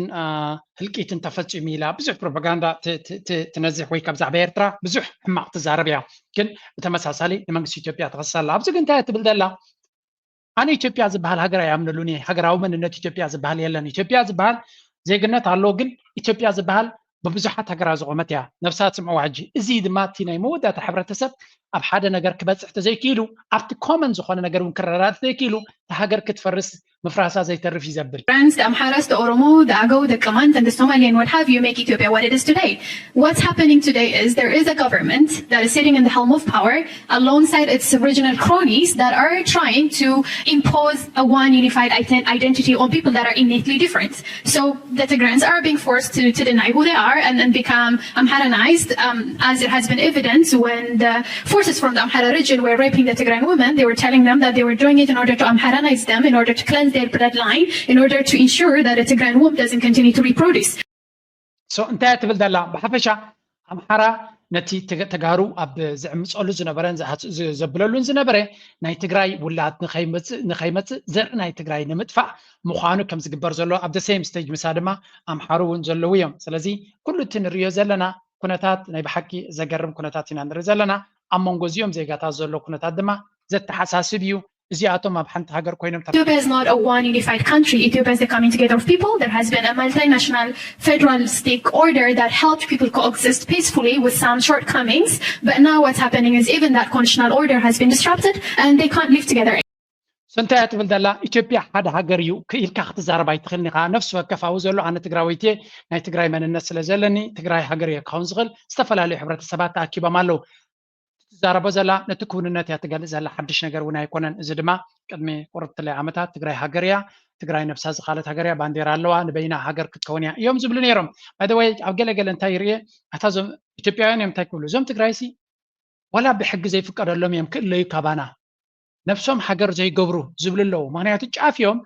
ህልቂትን ተፈፂሙ ኢላ ብዙሕ ፕሮፓጋንዳ ትነዝሕ ወይ ካብ ዛዕባ ኤርትራ ብዙሕ ሕማቕ ትዛረብ እያ። ግን ብተመሳሳሊ ንመንግስቲ ኢትዮጵያ ትኸስስ ኣላ። ኣብዚ ግን እንታይ ትብል ዘላ? ኣነ ኢትዮጵያ ዝበሃል ሃገር ኣይኣምነሉን እየ። ሃገራዊ መንነት ኢትዮጵያ ዝበሃል የለን። ኢትዮጵያ ዝበሃል ዜግነት ኣሎ፣ ግን ኢትዮጵያ ዝበሃል ብብዙሓት ሃገራት ዝቆመት እያ። ነብሳ ትስምዕዋ ሕጂ። እዚ ድማ እቲ ናይ መወዳእታ ሕብረተሰብ ኣብ ሓደ ነገር ክበፅሕ ተዘይክኢሉ ኣብቲ ኮመን ዝኾነ ነገር እውን ክረዳድ ተዘይክኢሉ እታ ሃገር ክትፈርስ ምፍራሳ ዘይተርፍ እዩ ዘብል። Tigrans, the Amharas, the Oromo, the Agaw, the Kamand, and the Somali, and what have you, make Ethiopia what it is today. What's happening today is there is a government that is sitting in the helm of power alongside its regional cronies that are trying to impose a one unified identity on people that are innately different. So the Tigrans are being forced to, to deny who they are and, and become Amharanized, um, as it has been evident when the forces from the Amhara region were raping the Tigrayan women. They were telling them that they were doing it in order to Amharanize them, in order to cleanse their bloodline, in order to ensure that the Tigrayan womb doesn't continue to reproduce. So እንታይ ትብል ዘላ? ብሓፈሻ ኣምሓራ ነቲ ተጋሩ ኣብ ዝዕምፀሉ ዝነበረን ዘብለሉን ዝነበረ ናይ ትግራይ ውላድ ንኸይመፅእ ዘርኢ ናይ ትግራይ ንምጥፋእ ምዃኑ ከም ዝግበር ዘሎ ኣብ the same stage ምሳ ድማ ኣምሓሩ እውን ዘለዉ እዮም። ስለዚ ኩሉ እቲ ንሪኦ ዘለና ኩነታት ናይ ብሓቂ ዘገርም ኩነታት ኢና ንርኢ ዘለና። ኣብ መንጎ እዚኦም ዜጋታት ዘሎ ኩነታት ድማ ዘተሓሳስብ እዩ። እዚኣቶም ኣብ ሓንቲ ሃገር ኮይኖም Ethiopia is not a one unified country. Ethiopia is the coming together of people. There has been a multinational federal state order that helped people coexist peacefully with some shortcomings. But now what's happening is even that constitutional order has been disrupted and they can't live together. እንታይ ትብል ዘላ? ኢትዮጵያ ሓደ ሃገር እዩ ኢልካ ክትዛረብ ኣይትኽእልን ኢኻ። ነፍሲ ወከፍ ኣብኡ ዘሎ ኣነ ትግራወይቲ እየ፣ ናይ ትግራይ መንነት ስለ ዘለኒ ትግራይ ሃገር እየ ክኸውን ዝኽእል። ዝተፈላለዩ ሕብረተሰባት ተኣኪቦም ኣለዉ። ትዛረቦ ዘላ ነቲ ክውንነት እያ ትገልጽ ዘላ፣ ሓድሽ ነገር እውን ኣይኮነን። እዚ ድማ ቅድሚ ቁርብትለይ ዓመታት ትግራይ ሃገር እያ፣ ትግራይ ነብሳ ዝኻለት ሃገር እያ፣ ባንዴራ ኣለዋ፣ ንበይና ሃገር ክትከውን እያ እዮም ዝብሉ ነይሮም። By the way ኣብ ገለገለ እንታይ ይርኤ ኣታ ዞም ኢትዮጵያውያን እዮም እንታይ ክብሉ እዞም ትግራይሲ ዋላ ብሕጊ ዘይፍቀደሎም እዮም ክእለዩ ካባና ነብሶም ሃገር ዘይገብሩ ዝብሉ ኣለዉ። ምክንያቱ ጫፍ እዮም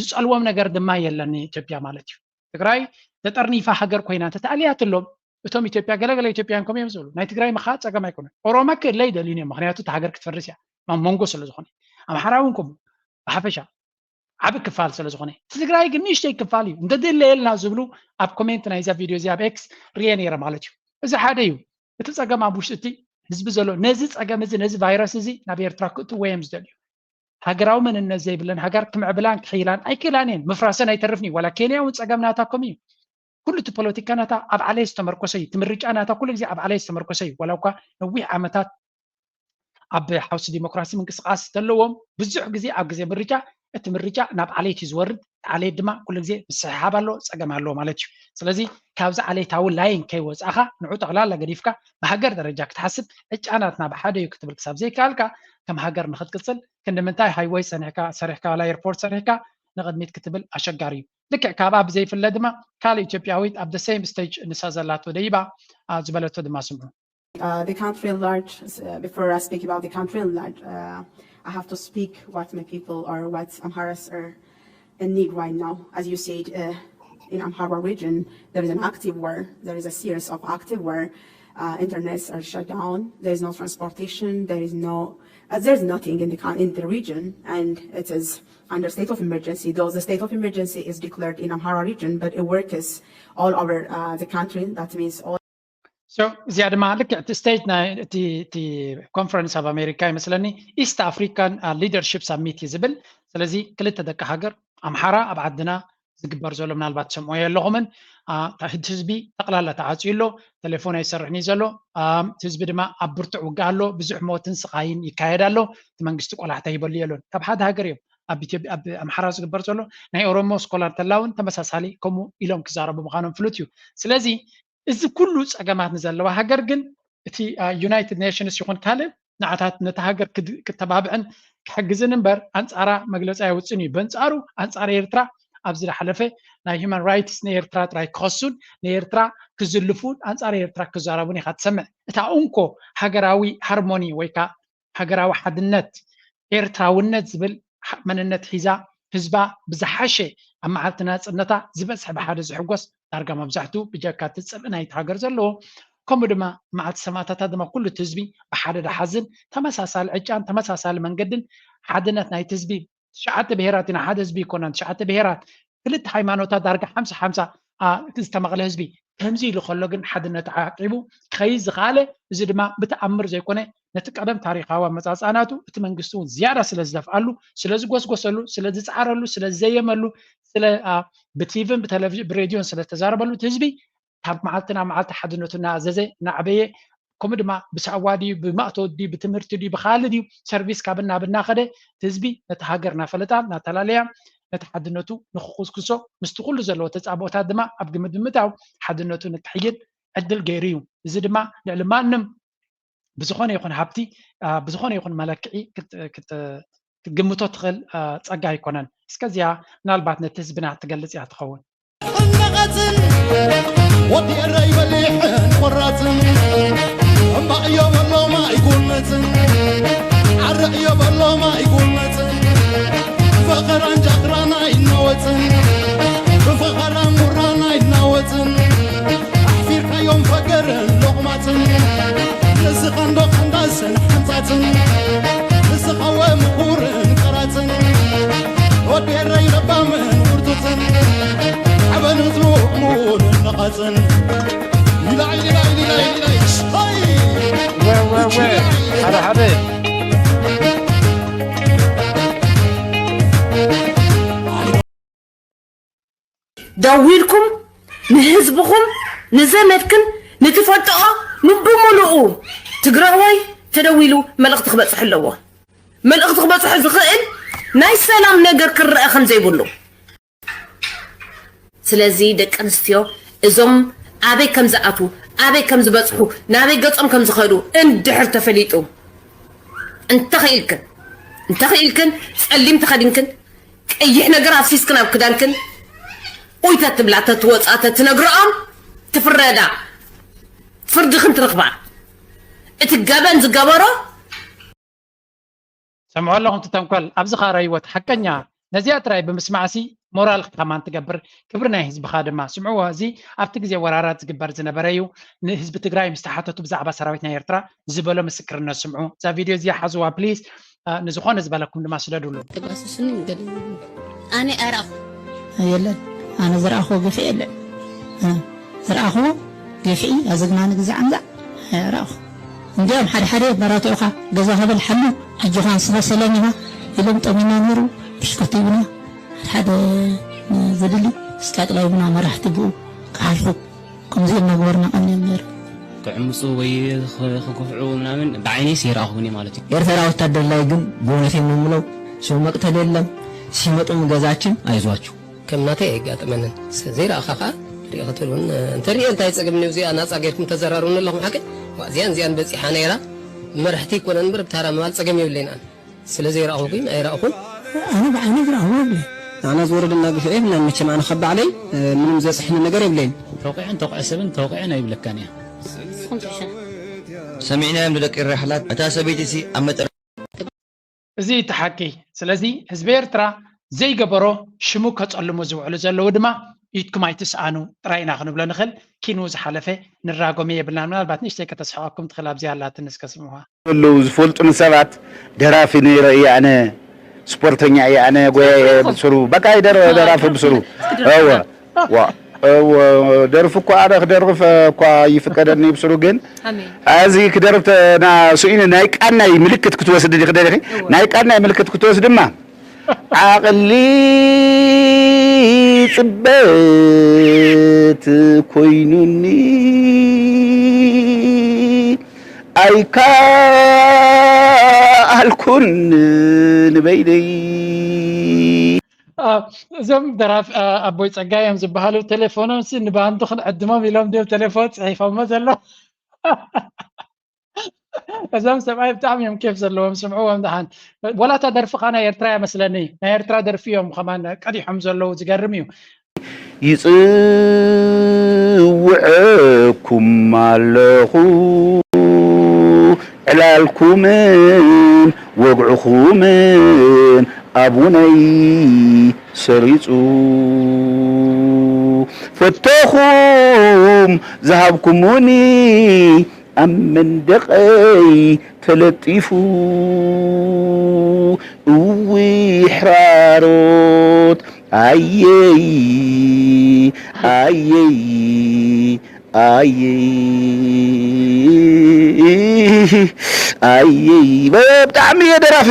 ዝፀልዎም ነገር ድማ የለን ኢትዮጵያ ማለት እዩ። ትግራይ ተጠርኒፋ ሃገር ኮይና እንተተኣልያትሎም እቶም ኢትዮጵያ ገለገለ ኢትዮጵያውያን ከምኡ እዮም ዝብሉ። ናይ ትግራይ ምኻ ፀገም ኣይኮነን። ኦሮሞ ክእለ ይደልዩን እዮም ምክንያቱ እቲ ሃገር ክትፈርስ እያ ኣብ መንጎ ስለ ዝኾነ። ኣምሓራ እውን ከምኡ ብሓፈሻ ዓቢ ክፋል ስለ ዝኾነ እቲ ትግራይ ግን ንእሽተይ ክፋል እዩ እንተደለየልና ዝብሉ ኣብ ኮሜንት ናይዛ ቪድዮ እዚኣ ኣብ ኤክስ ርየ ነይረ ማለት እዩ። እዚ ሓደ እዩ። እቲ ፀገም ኣብ ውሽጢ እቲ ህዝቢ ዘሎ ነዚ ፀገም እዚ ነዚ ቫይረስ እዚ ናብ ኤርትራ ክእትዎ እዮም ዝደልዩ። ሃገራዊ መንነት ዘይብለን ሃገር ክምዕብላን ክሕይላን ኣይክእላን እየን። ምፍራሰን ኣይተርፍን እዩ። ዋላ ኬንያ እውን ፀገም ናታ ከምኡ እዩ። ኩሉ እቲ ፖለቲካ ናታ ኣብ ዓሌት ዝተመርኮሰ እዩ። እቲ ምርጫ ናታ ኩሉ ግዜ ኣብ ዓሌት ዝተመርኮሰ እዩ። ዋላ እኳ ነዊሕ ዓመታት ኣብ ሓውሲ ዲሞክራሲ ምንቅስቃስ ዘለዎም ብዙሕ ግዜ ኣብ ግዜ ምርጫ እቲ ምርጫ ናብ ዓሌት እዩ ዝወርድ። ዓሌት ድማ ኩሉ ግዜ ምስሕሓብ ኣሎ፣ ፀገም ኣለዎ ማለት እዩ። ስለዚ ካብዚ ዓሌታዊ ላይን ከይወፃእኻ ንዑ ጠቕላላ ገዲፍካ ብሃገር ደረጃ ክትሓስብ ዕጫ ናትና ብሓደ እዩ ክትብል ክሳብ ዘይከኣልካ ከም ሃገር ንክትቅፅል ክንዲ ምንታይ ሃይወይ ሰሪሕካ ዋላ ኤርፖርት ሰሪሕካ ንቕድሚት ክትብል ኣሸጋሪ እዩ። ልክዕ ካብኣ ብዘይፍለ ድማ ካልእ ኢትዮጵያዊት ኣብ the same stage ንሳ ዘላቶ ደይባ ዝበለቶ ድማ ስምዑ። Uh, the country at large, uh, before I speak about the country at large, uh, I have to speak what my people or what Amharas are in need right now. As you said, uh, in Amhara region, there is an active war. There is a series of active war. Uh, internets are shut down. There is no transportation. There is no, uh, there's nothing in the coun- in the region, and it is under state of emergency. Though the state of emergency is declared in Amhara region, but it works all over uh, the country. That means all So እዚኣ ድማ ልክዕ እቲ ስቴጅ ናይ እቲ እቲ ኮንፈረንስ ኣብ ኣሜሪካ ይመስለኒ ኢስት ኣፍሪካን ሊደርሽፕ ሳሚት እዩ ዝብል። ስለዚ ክልተ ደቂ ሃገር ኣምሓራ ኣብ ዓድና ዝግበር ዘሎ ምናልባት ሰምዖ የለኹምን። እቲ ህዝቢ ጠቕላላ ተዓፅዩ ኣሎ። ቴሌፎን ኣይሰርሕን እዩ ዘሎ። እቲ ህዝቢ ድማ ኣብ ብርቱዕ ውግእ ኣሎ። ብዙሕ ሞትን ስቓይን ይካየድ ኣሎ። እቲ መንግስቲ ቆላሕታ ሂበሉ የሎን። ካብ ሓደ ሃገር እዮም ኣብ ኢትዮጵያ ኣብ ኣምሓራ ዝግበር ዘሎ። ናይ ኦሮሞ ስኮላር ተላውን ተመሳሳሊ ከምኡ ኢሎም ክዛረቡ ምዃኖም ፍሉጥ እዩ። ስለዚ እዚ ኩሉ ፀገማት ንዘለዋ ሃገር ግን እቲ ዩናይትድ ኔሽንስ ይኹን ካልእ ንዓታት ነቲ ሃገር ክተባብዕን ክሕግዝን እምበር ኣንፃራ መግለፂ ኣይወፅን እዩ። በንፃሩ ኣንፃር ኤርትራ ኣብዚ ዝሓለፈ ናይ ሂማን ራይትስ ንኤርትራ ጥራይ ክኸሱን ንኤርትራ ክዝልፉን ኣንፃር ኤርትራ ክዛረቡን ኢኻ ትሰምዕ። እታ እንኮ ሃገራዊ ሃርሞኒ ወይ ከዓ ሃገራዊ ሓድነት ኤርትራውነት ዝብል መንነት ሒዛ ህዝባ ብዝሓሸ ኣብ መዓልቲ ናፅነታ ዝበዝሐ ብሓደ ዝሕጎስ ዳርጋ መብዛሕትኡ ብጀካ እቲ ፅልኢ ናይቲ ሃገር ዘለዎ ከምኡ ድማ መዓልቲ ሰማእታታት ድማ ኩሉ እቲ ህዝቢ ብሓደ ዝሓዝን ተመሳሳሊ ዕጫን ተመሳሳሊ መንገድን ሓድነት ናይቲ ህዝቢ ትሽዓተ ብሄራት ኢና ሓደ ህዝቢ ይኮናን ትሽዓተ ብሄራት ክልተ ሃይማኖታት ዳርጋ ሓምሳ ሓምሳ ዝተመቕለ ህዝቢ ከምዚ ኢሉ ከሎ ግን ሓድነት ዓቂቡ ክኸይድ ዝኸኣለ እዚ ድማ ብተኣምር ዘይኮነ ነቲ ቀደም ታሪኻዊ ኣመፃፅኣ ናቱ እቲ መንግስቲ እውን ዝያዳ ስለ ዝደፍኣሉ ስለ ዝጎስጎሰሉ ስለ ዝፀዓረሉ ስለ ዝዘየመሉ ስለ ብቲቪን ብቴሌቪዥን ብሬድዮን ስለ ዝተዛረበሉ እቲ ህዝቢ ካብ መዓልቲ ናብ መዓልቲ ሓድነቱ እናኣዘዘ እናዕበየ ከምኡ ድማ ብሳዋ ድዩ ብማእተው ድዩ ብትምህርቲ ድዩ ብካልእ ድዩ ሰርቪስ ካብ እናብ እናኸደ እቲ ህዝቢ ነቲ ሃገር እናፈለጣ እናተላለያ ነቲ ሓድነቱ ንክኹስኩሶ ምስቲ ኩሉ ዘለዎ ተፃብኦታት ድማ ኣብ ግምት ብምእታው ሓድነቱ ንክሕይል ዕድል ገይሩ እዩ። እዚ ድማ ልዕሊ ማንም ብዝኾነ ይኹን ሃብቲ ብዝኾነ ይኹን መለክዒ ክትግምቶ ትኽእል ፀጋ ኣይኮነን። እስከ እዚኣ ምናልባት ነቲ ህዝብና ትገልፅ እያ ትኸውን። እነቐፅን ወዲ ኤረይ በሊሕን ቆራፅን እምባእዮ በሎ ማይ ኩንፅን ዓረእዮ በሎ ማይ ኩንፅን ፈኸራን ጃግራን ኣይናወፅን ብፈኸራን ጉራን ኣይናወፅን ኣሕፊርካዮም ፈገርን ሎቕማፅን ንስኻ እንዶ ከንዳስን ሓንፃፅን ንስኻወ ምሁርን ቀራፅን ወዲ ኤረይ ለባምን ውርቱትን ዓበን ህዝቡ ሙን ነቐፅን ሊላይ ሊላይ ሊላይ ሊላይ ሻይ ሓደ ሓደ ደዊልኩም ንህዝብኹም ንዘመድክን ንትፈልጥኦ ንብምሉኡ ትግራዋይ ተደዊሉ መልእኽቲ ክበፅሕ ኣለዎ። መልእኽቲ ክበፅሑ ዝኽእል ናይ ሰላም ነገር ክረአ ከም ዘይብሉ። ስለዚ ደቂ ኣንስትዮ እዞም ኣበይ ከም ዝኣትዉ ኣበይ ከም ዝበፅሑ ናበይ ገፆም ከም ዝኸዱ እንድሕር ተፈሊጡ እንተኽኢልክን እንተኽኢልክን ፀሊም ተኸዲንክን ቀይሕ ነገር ኣፍሲስክን ኣብ ክዳንክን ኡይ ተትብላ ተትወፃ ተትነግረኦም ትፍረዳ ፍርድኽን ትረኽባ እቲ ገበን ዝገበሮ ሰምዖ ኣለኹም እቲ ተንኮል ኣብዚ ኻራ ህይወት ሓቀኛ ነዚኣ ጥራይ ብምስማዕሲ ሞራል ከማን ትገብር ክብሪ ናይ ህዝብኻ ድማ ስምዕዎ እዚ ኣብቲ ግዜ ወራራት ዝግበር ዝነበረ እዩ ንህዝቢ ትግራይ ምስ ተሓተቱ ብዛዕባ ሰራዊት ናይ ኤርትራ ዝበሎ ምስክርነት ስምዑ እዛ ቪድዮ እዚኣ ሓዝዋ ፕሊዝ ንዝኾነ ዝበለኩም ድማ ስደዱሉ ተጋስስኒ ገለ ኣነ ኣራኹ የለን ኣነ ዝረኣኽዎ ግፍዒ የለን ዝረኣኽዎ ግፍዒ ኣዘግናኒ ግዛዕ ምዛዕ ኣይረኣኹ እንዲኦም ሓደ ሓደ መራትዑኻ ገዛ ከበል ሓሉ ኣጆኻ ንስኻ ሰላም ኢኻ ኢሎም ጠሚና ነይሩ ብሽኮት ሂቡና ሓደ ሓደ ዘድሊ ስቃጥላ ሂቡና መራሕቲ ብኡ ክሓልፉ ከምዚ እናገበርና ቀኒዮም ነይሩ ክዕምፁ ወይ ክግፍዑ ምናምን ብዓይነይስ ይረኣኹ እኔ ማለት እዩ። ኤርትራ ወታደር ላይ ግን በእውነት የምንለው ሰው መቅተል የለም። ሲመጡም ገዛችን አይዟችሁ። ከም ናተይ ኣይጋጥመንን። ዘይረኣኻ ከዓ ሪኢ ክትብል እውን እንተሪኤ እንታይ ፀገም እኒኦ እዚኣ ናፃ ገይርኩም ተዘራርቡኒ ኣለኹም ሓቂ እዚኣን እዚኣን በፂሓ ነይራ መራሕቲ ይኮነን እምበር ብታራ ምባል ፀገም የብለይን ኣነ ስለ ዘይረኣኹ ግን ኣይረኣኹን ኣነ ብዓይነ ዝረኣኹ የብለይ ኣነ ዝወረደና ግፍዒ የብላን መቸም ኣነ ካብ ባዕለይ ምንም ዘፅሕኒ ነገር የብለይን ተወቂዐን ተወቂዐ ሰብን ተወቂዐን ኣይብለካን እያ ሰሚዕናዮም ንደቂ ራሕላት እታ ሰበይቲ ሲ ኣብ መጠረ እዚ እቲ ሓቂ ስለዚ ህዝቢ ኤርትራ ዘይገበሮ ሽሙ ከፀልሙ ዝውዕሉ ዘለዉ ድማ ኢድኩም ኣይትስኣኑ ጥራይ ኢና ክንብሎ ንኽእል። ኪኑ ዝሓለፈ ንራጎመ የብልና። ምናልባት ንእሽተይ ከተስሕቐኩም ትኽእል ኣብዚኣ ኣላትኒ እስከ ስምዑዋ። ዘለዉ ዝፈልጡኒ ሰባት ደራፊ ነይረ እየ ኣነ፣ ስፖርተኛ እየ ኣነ፣ ጎያ እየ ብስሩ በቃ ይደር ደራፊ ብስሩ እወ ዋ እወ ደርፊ እኮ ኣነ ክደርፍ እኳ ይፍቀደኒ ብስሩ ግን ኣሜን። ኣዚ ክደርፍ ተ- ና ስኢነ ናይ ቃናይ ምልክት ክትወስድ ዲኺ ደሪኺ ናይ ቃናይ ምልክት ክትወስድ ድማ ዓቕሊ ጽበት ኮይኑኒ ኣይከኣልኩን ንበይነይ። እዞም ደራፍ ኣቦይ ፀጋ እዮም ዝበሃሉ። ቴሌፎኖም ሲ ንባንዱ ክንዕድሞም ኢሎም ድዮም ቴሌፎን ፅሒፎሞ ዘሎ? እዞም ሰብኣይ ብጣዕሚ እዮም ኬፍ ዘለዎም፣ ስምዕዎም ደሓን። ወላ እታ ደርፊ ኸዓ ናይ ኤርትራ እያ መስለኒ። ናይ ኤርትራ ደርፊ እዮም ኸማን ቀዲሖም ዘለዉ፣ ዝገርም እዩ። ይጽውዐኩም ኣለኹ ዕላልኩምን ወግዕኹምን ኣቡነይ ሰሪጹ ፈተኹም ዝሃብኩሙኒ ኣብ መንደቐይ ተለጢፉ እዊ ሕራሮት ኣየይ ኣየይ ኣየይ ኣየይ ብጣዕሚ እየ ደራፊ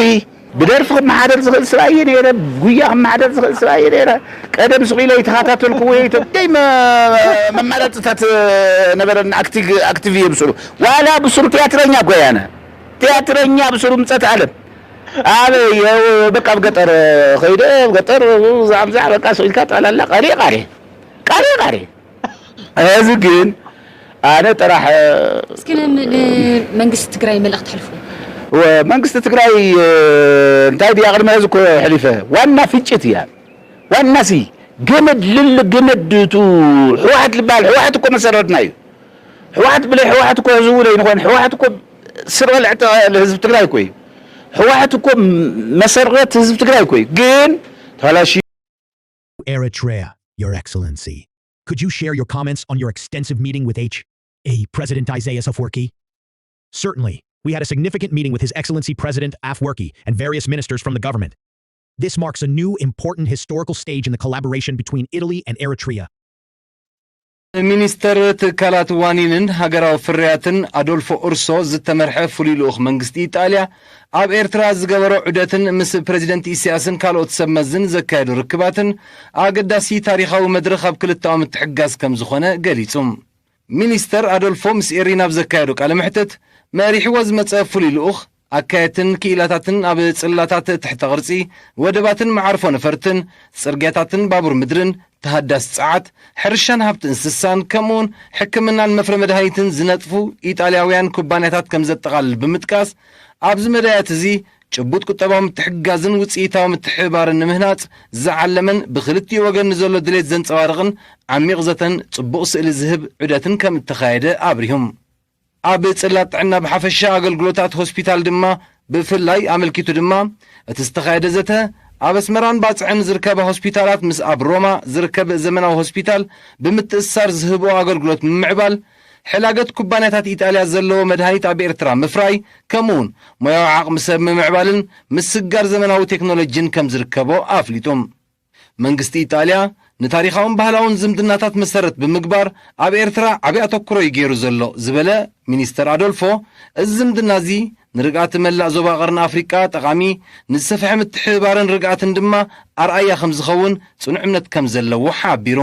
ብደርፊ ክመሓደር ዝኽእል ስራ እየ ነይረ ጉያ ክመሓደር ዝኽእል ስራ እየ ነይረ ቀደም ስቕ ኢለ ይተኸታተልኩዎ እየ ኢቶም ደይ መማረፅታት ነበረኒ ኣክቲቭ እየ ብስሩ ዋላ ብስሩ ትያትረኛ ጎያነ ትያትረኛ ብስሩ ምፀት ኣለም ኣበይ በቃ ኣብ ገጠር ከይደ ኣብ ገጠር ዛዕምዛዕ በቃ ስቕ ኢልካ ጠላላ ቀሪ ቀሪ ቀሪ ቀሪ እዚ ግን ኣነ ጥራሕ እስኪ ንመንግስቲ ትግራይ መልእኽቲ ሕልፉ። መንግስቲ ትግራይ እንታይ ድያ ቅድሚ ሕዚ እኮ ሕሊፈ ዋና ፍጭት እያ ዋና ሲ ገመድ ልል ገመድ ቱ ሕወሓት ልበሃል ሕወሓት እኮ መሰረትና እዩ ሕወሓት ብለይ ሕወሓት እኮ ህዝቡ ለይንኾን ሕወሓት እኮ ስረ ልዕጠ ህዝብ ትግራይ እኮ እዩ ሕወሓት እኮ መሰረት ህዝብ ትግራይ እኮ እዩ ግን ተላሺ Eritrea, Your Excellency. Could you share your comments on your extensive meeting with H A President Isaias Afwerki? Certainly. We had a significant meeting with His Excellency President Afwerki and various ministers from the government. This marks a new important historical stage in the collaboration between Italy and Eritrea. ሚኒስተር ትካላት ዋኒንን ሃገራዊ ፍርያትን ኣዶልፎ ኡርሶ ዝተመርሐ ፍሉይ ልኡኽ መንግስቲ ኢጣልያ ኣብ ኤርትራ ዝገበሮ ዑደትን ምስ ፕረዚደንት ኢሳያስን ካልኦት ሰብ መዝን ዘካየዶ ርክባትን ኣገዳሲ ታሪኻዊ መድረኽ ኣብ ክልተኣዊ ምትሕግጋዝ ከም ዝኾነ ገሊጹ። ሚኒስተር ኣዶልፎ ምስ ኤሪና ኣብ ዘካየዶ ቃለ መሕትት መሪሕዎ ዝመጸ ፍሉይ ልኡኽ ኣካየድትን ክኢላታትን ኣብ ጽላታት ትሕተ ቅርጺ፣ ወደባትን መዓርፎ ነፈርትን፣ ጽርግያታትን ባቡር ምድርን፣ ተሃዳሲ ጸዓት፣ ሕርሻን ሃብቲ እንስሳን ከምኡውን ሕክምናን መፍረ መድሃኒትን ዝነጥፉ ኢጣልያውያን ኩባንያታት ከም ዘጠቓልል ብምጥቃስ ኣብዚ መዳያት እዚ ጭቡጥ ቁጠባዊ ምትሕግጋዝን ውፅኢታዊ ምትሕብባርን ንምህናፅ ዝዓለመን ብክልቲኡ ወገን ንዘሎ ድሌት ዘንፀባርቕን ዓሚቕ ዘተን ፅቡቕ ስእሊ ዝህብ ዑደትን ከም እተኻየደ ኣብሪሁም። ኣብ ጽላት ጥዕና ብሓፈሻ ኣገልግሎታት ሆስፒታል ድማ ብፍላይ ኣመልኪቱ ድማ እቲ ዝተኻየደ ዘተ ኣብ ኣስመራን ባጽዕን ዝርከባ ሆስፒታላት ምስ ኣብ ሮማ ዝርከብ ዘመናዊ ሆስፒታል ብምትእስሳር ዝህብኦ ኣገልግሎት ምምዕባል ሕላገት ኩባንያታት ኢጣልያ ዘለዎ መድሃኒት ኣብ ኤርትራ ምፍራይ ከምኡውን ሞያዊ ዓቕሚ ሰብ ምምዕባልን ምስግጋር ዘመናዊ ቴክኖሎጂን ከም ዝርከቦ ኣፍሊጡ። መንግስቲ ኢጣልያ ንታሪኻውን ባህላውን ዝምድናታት መሰረት ብምግባር ኣብ ኤርትራ ዓቢ ኣተኩሮ እዩ ገይሩ ዘሎ ዝበለ ሚኒስተር ኣዶልፎ፣ እዚ ዝምድና እዚ ንርግኣት መላእ ዞባ ቀርኒ ኣፍሪቃ ጠቓሚ፣ ንዝሰፍሐ ምትሕብባርን ርግኣትን ድማ ኣርኣያ ከም ዝኸውን ጽኑዕ እምነት ከም ዘለዎ ሓቢሩ።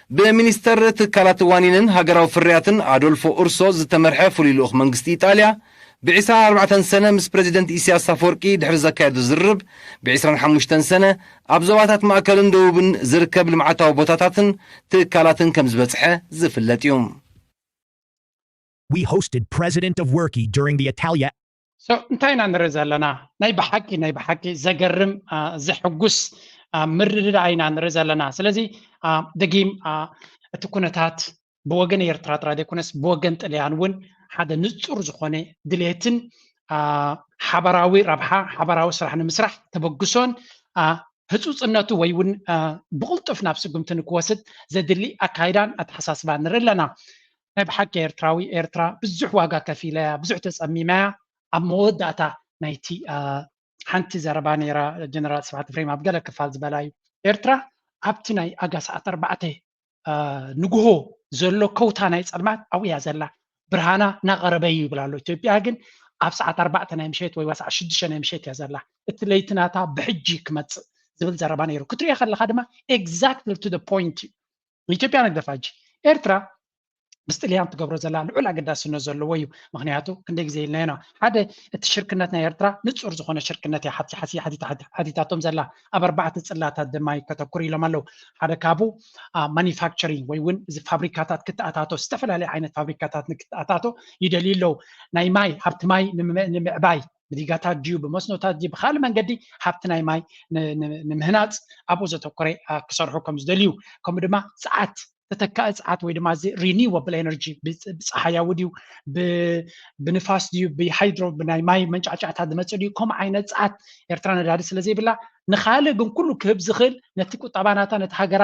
ብሚኒስተር ትካላት ዋኒንን ሃገራዊ ፍርያትን ኣዶልፎ ኡርሶ ዝተመርሐ ፍሉይ ልኡኽ መንግስቲ ኢጣልያ፣ ብ ዕስራን ኣርባዕተን ሰነ ምስ ፕረዚደንት ኢሳያስ ኣፈወርቂ ድሕሪ ዘካየዶ ዝርርብ፣ ብ ዕስራን ሓሙሽተን ሰነ ኣብ ዞባታት ማእከልን ደቡብን ዝርከብ ልምዓታዊ ቦታታትን ትካላትን ከም ዝበጽሐ ዝፍለጥ እዩ። We hosted President Afwerki during the Italia So እንታይ ኢና ንርኢ ዘለና? ናይ ብሓቂ ናይ ብሓቂ ዘገርም ዘሕጉስ ምርድዳእ ኢና ንርኢ ዘለና። ስለዚ ደጊም እቲ ኩነታት ብወገን ኤርትራ ጥራይ ዘይኮነስ ብወገን ጥልያን እውን ሓደ ንጹር ዝኾነ ድሌትን ሓበራዊ ረብሓ ሓበራዊ ስራሕ ንምስራሕ ተበግሶን ህፁፅነቱ ወይ እውን ብቕልጡፍ ናብ ስጉምቲ ንክወስድ ዘድሊ ኣካይዳን ኣተሓሳስባን ንርኢ ኣለና። ናይ ብሓቂ ኤርትራዊ፣ ኤርትራ ብዙሕ ዋጋ ከፊለያ፣ ብዙሕ ተፀሚማያ። ኣብ መወዳእታ ናይቲ ሓንቲ ዘረባ ነይራ ጀነራል ስብሓት ፍሬም ኣብ ገለ ክፋል ዝበላ እዩ። ኤርትራ ኣብቲ ናይ ኣጋ ሰዓት ኣርባዕተ ንግሆ ዘሎ ከውታ ናይ ፀልማት ኣብኡ እያ ዘላ። ብርሃና እናቐረበ እዩ ይብል ኣሎ። ኢትዮጵያ ግን ኣብ ሰዓት ኣርባዕተ ናይ ምሸት ወይ ሰዓት ሽዱሽተ ናይ ምሸት እያ ዘላ። እቲ ለይቲ ናታ ብሕጂ ክመፅእ ዝብል ዘረባ ነይሩ። ክትሪኦ ከለካ ድማ exactly to the point እዩ። ኢትዮጵያ ንግደፋ ሕጂ፣ ኤርትራ ምስ ጥልያን ትገብሮ ዘላ ልዑል ኣገዳስነት ዘለዎ እዩ። ምክንያቱ ክንደይ ግዜ ኢልና ኢና፣ ሓደ እቲ ሽርክነት ናይ ኤርትራ ንጹር ዝኾነ ሽርክነት እያ ሓቲታቶም ዘላ። ኣብ ኣርባዕተ ጽላታት ድማ ከተኩር ኢሎም ኣለዉ። ሓደ ካብኡ ማኒፋክቸሪንግ ወይ እውን እዚ ፋብሪካታት ክተኣታቶ፣ ዝተፈላለየ ዓይነት ፋብሪካታት ንክተኣታቶ ይደልዩ ኣለዉ። ናይ ማይ ሃብቲ ማይ ንምዕባይ ብዲጋታት ድዩ ብመስኖታት ድዩ ብካልእ መንገዲ ሃብቲ ናይ ማይ ንምህናፅ ኣብኡ ዘተኮረ ክሰርሑ ከም ዝደልዩ፣ ከምኡ ድማ ፀዓት ተተካኢ ፀዓት ወይ ድማ እዚ ሪኒወብል ኤነርጂ ብፀሓያዊ ድዩ ብንፋስ ድዩ ብሃይድሮ ብናይ ማይ መንጫዕጫዕታት ዝመፅእ ድዩ፣ ከምኡ ዓይነት ፀዓት ኤርትራ ነዳዲ ስለ ዘይብላ ንካልእ ግን ኩሉ ክህብ ዝኽእል ነቲ ቁጠባ ናታ ነቲ ሃገራ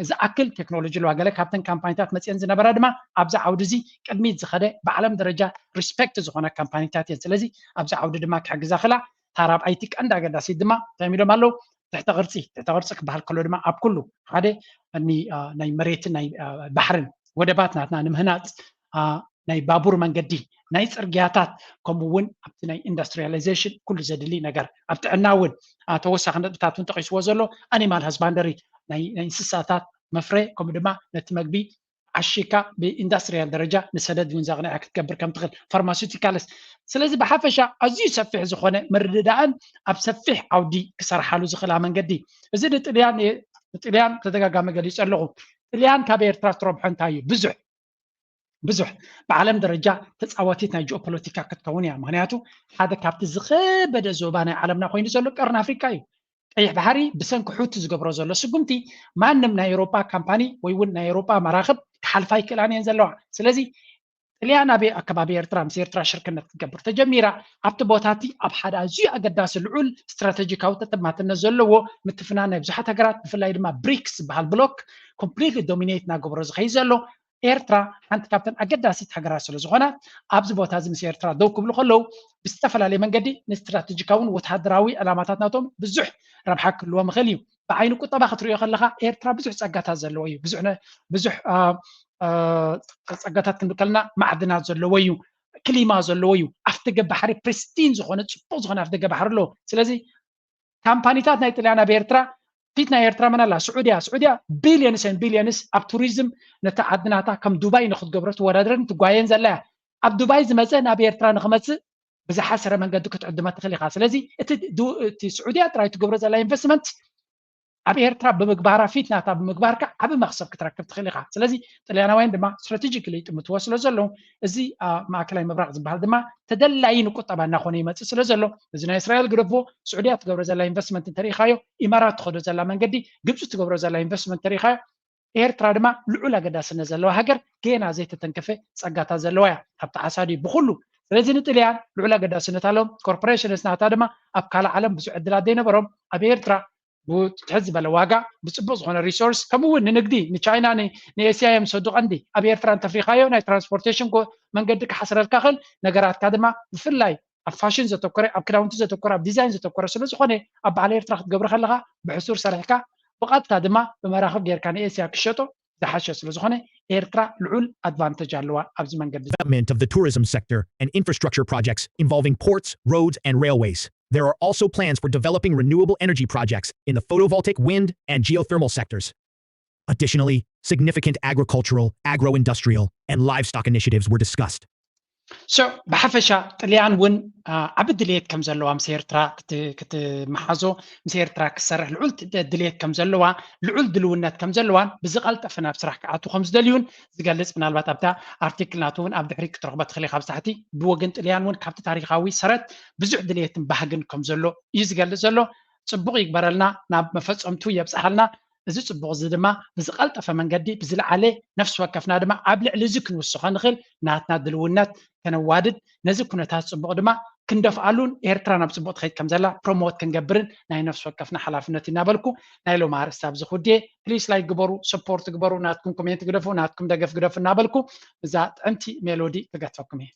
ዝኣክል ቴክኖሎጂ ኣለዋ። ገለ ካብተን ካምፓኒታት መፅአን ዝነበራ ድማ ኣብዚ ዓውዲ እዚ ቅድሚት ዝኸደ ብዓለም ደረጃ ሪስፔክት ዝኾነ ካምፓኒታት እየን። ስለዚ ኣብዚ ዓውዲ ድማ ክሕግዛ ክላ እታ ራብዓይቲ ቀንዲ ኣገዳሲት ድማ እንታይ ኢሎም ኣለዉ? ትሕተ ቅርፂ። ትሕተ ቅርፂ ክበሃል ከሎ ድማ ኣብ ኩሉ ሓደ ናይ መሬትን ናይ ባሕርን ወደባት ናትና ንምህናፅ ናይ ባቡር መንገዲ ናይ ፅርግያታት ከምኡ እውን ኣብቲ ናይ ኢንዱስትሪያላይዜሽን ኩሉ ዘድሊ ነገር ኣብ ጥዕና እውን ተወሳኺ ነጥብታት እውን ጠቂስዎ ዘሎ ኣኒማል ሃዝባንደሪ ናይ እንስሳታት መፍረ ከምኡ ድማ ነቲ መግቢ ዓሺካ ብኢንዱስትሪያል ደረጃ ንሰደድ እውን ዘቕንዐ ክትገብር ከም ትኽእል ፋርማሲውቲካልስ። ስለዚ ብሓፈሻ ኣዝዩ ሰፊሕ ዝኾነ ምርድዳእን ኣብ ሰፊሕ ዓውዲ ክሰርሓሉ ዝኽእላ መንገዲ። እዚ ንጥልያን ንጥልያን ተደጋጋሚ ገሊጹ ኣለኹ። ጥልያን ካብ ኤርትራ ትረብሖ እንታይ እዩ? ብዙሕ ብዙሕ ብዓለም ደረጃ ተፃዋቲት ናይ ጂኦፖለቲካ ክትከውን እያ። ምክንያቱ ሓደ ካብቲ ዝኸበደ ዞባ ናይ ዓለምና ኮይኑ ዘሎ ቀርኒ ኣፍሪካ እዩ። ቀይሕ ባሕሪ ብሰንኪ ሑቲ ዝገብሮ ዘሎ ስጉምቲ ማንም ናይ ኤውሮጳ ካምፓኒ ወይ እውን ናይ ኤውሮጳ መራኽብ ክሓልፋ ይክእላን እየን ዘለዋ። ስለዚ ጥልያን ኣብ ኣከባቢ ኤርትራ ምስ ኤርትራ ሽርክነት ክትገብር ተጀሚራ ኣብቲ ቦታ እቲ ኣብ ሓደ ኣዝዩ ኣገዳሲ ልዑል ስትራተጂካዊ ተጠማትነት ዘለዎ ምትፍናን ናይ ብዙሓት ሃገራት ብፍላይ ድማ ብሪክስ ዝበሃል ብሎክ ኮምፕሊትሊ ዶሚኔት እናገበሮ ዝኸይድ ዘሎ ኤርትራ ሓንቲ ካብተን ኣገዳሲት ሃገራት ስለ ዝኾነት ኣብዚ ቦታ እዚ ምስ ኤርትራ ደው ክብሉ ከለዉ ብዝተፈላለየ መንገዲ ንስትራተጂካውን ወተሃደራዊ ዕላማታት ናቶም ብዙሕ ረብሓ ክህልዎም ይኽእል እዩ። ብዓይኒ ቁጠባ ክትሪኦ ከለካ ኤርትራ ብዙሕ ጸጋታት ዘለዎ እዩ። ብዙሕ ብዙሕ ጸጋታት ክንብል ከለና ማዕድናት ዘለዎ እዩ፣ ክሊማ ዘለዎ እዩ። ኣፍደገ ባሕሪ ፕሪስቲን ዝኾነ ጽቡቅ ዝኾነ ኣፍደገ ባሕሪ ኣለዎ። ስለዚ ካምፓኒታት ናይ ጥልያን ኣብ ኤርትራ ፊት ናይ ኤርትራ መን ኣላ? ስዑድያ። ስዑድያ ቢልዮንስ ን ቢልዮንስ ኣብ ቱሪዝም ነቲ ዓዲ ናታ ከም ዱባይ ንክትገብሮ ትወዳደርን ትጓየን ዘላ እያ። ኣብ ዱባይ ዝመፀ ናብ ኤርትራ ንክመፅእ ብዝሓሰረ መንገዲ ክትዕድመ ትኽእል ኢኻ። ስለዚ እቲ ስዑድያ ጥራይ ትገብሮ ዘላ ኢንቨስትመንት ኣብ ኤርትራ ብምግባራ ፊት ናታ ብምግባርካ ዓቢ መክሰብ ክትረክብ ትኽእል ኢኻ። ስለዚ ጥልያናውያን ድማ ስትራቴጂክሊ ይጥምትዎ ስለ ዘለዉ እዚ ማእከላይ ምብራቕ ዝበሃል ድማ ተደላዪ ንቁጠባ እናኾነ ይመፅእ ስለ ዘሎ እዚ ናይ እስራኤል ግደፍዎ፣ ስዑድያ ትገብሮ ዘላ ኢንቨስትመንት እንተሪኢኻዮ፣ ኢማራት ትኸዶ ዘላ መንገዲ፣ ግብፂ ትገብሮ ዘላ ኢንቨስትመንት እንተሪኢኻዮ፣ ኤርትራ ድማ ልዑል ኣገዳስነት ዘለዋ ሃገር ጌና ዘይተተንከፈ ፀጋታት ዘለዋ እያ። ካብቲ ዓሳ ድዩ ብኩሉ። ስለዚ ንጥልያን ልዑል ኣገዳስነት ኣለዎም። ኮርፖሬሽንስ ናታ ድማ ኣብ ካልእ ዓለም ብዙሕ ዕድላት ዘይነበሮም ኣብ ኤርትራ ብትሕት ዝበለ ዋጋ ብፅቡቅ ዝኾነ ሪሶርስ ከምኡ እውን ንንግዲ ንቻይና ንኤስያ እዮም ዝሰዱ ቀንዲ ኣብ ኤርትራ እንተፍሪኻዮ ናይ ትራንስፖርቴሽን መንገዲ ክሓስረልካ ክእል ነገራትካ ድማ ብፍላይ ኣብ ፋሽን ዘተኮረ ኣብ ክዳውንቲ ዘተኮረ ኣብ ዲዛይን ዘተኮረ ስለዝኾነ ኣብ በዓል ኤርትራ ክትገብሪ ከለካ ብሕሱር ሰሪሕካ ብቐጥታ ድማ ብመራኽብ ጌርካ ንኤስያ ክሸጦ ዝሓሸ ስለዝኾነ ኤርትራ ልዑል ኣድቫንተጅ ኣለዋ ኣብዚ መንገዲ። Development of the tourism sector and infrastructure projects involving ports, roads, and railways. There are also plans for developing renewable energy projects in the photovoltaic, wind, and geothermal sectors. Additionally, significant agricultural, agro-industrial, and livestock initiatives were discussed. So ብሓፈሻ ጥልያን እውን ዓቢ ድልየት ከም ዘለዋ ምስ ኤርትራ ክትመሓዞ ምስ ኤርትራ ክሰርሕ ልዑል ድልየት ከም ዘለዋ ልዑል ድልውነት ከም ዘለዋን ብዝቐልጠፈ ናብ ስራሕ ክኣቱ ከም ዝደልዩን ዝገልጽ ምናልባት ኣብታ ኣርቲክል ናቱ እውን ኣብ ድሕሪ ክትረኽቦ ትኽእል ኢኻ ኣብ ታሕቲ ብወገን ጥልያን እውን ካብቲ ታሪኻዊ ሰረት ብዙሕ ድልየትን ባህግን ከም ዘሎ እዩ ዝገልጽ ዘሎ። ጽቡቕ ይግበረልና፣ ናብ መፈጸምቱ የብጽሓልና። እዚ ጽቡቕ እዚ ድማ ብዝቐልጠፈ መንገዲ ብዝለዓለ ነፍሲ ወከፍና ድማ ኣብ ልዕሊ እዚ ክንውስኾ ንኽእል ናትና ድልውነት ከነዋድድ ነዚ ኩነታት ጽቡቕ ድማ ክንደፍኣሉን ኤርትራ ናብ ፅቡቅ ትኸይድ ከም ዘላ ፕሮሞት ክንገብርን ናይ ነፍሲ ወከፍና ሓላፍነት እዩ እናበልኩ ናይ ሎም ኣርእስቲ ኣብዚ ክውድየ። ፕሊስ ላይክ ግበሩ፣ ሰፖርት ግበሩ፣ ናትኩም ኮሜንት ግደፉ፣ ናትኩም ደገፍ ግደፉ እናበልኩ እዛ ጥዕምቲ ሜሎዲ ክገትፈኩም እየ።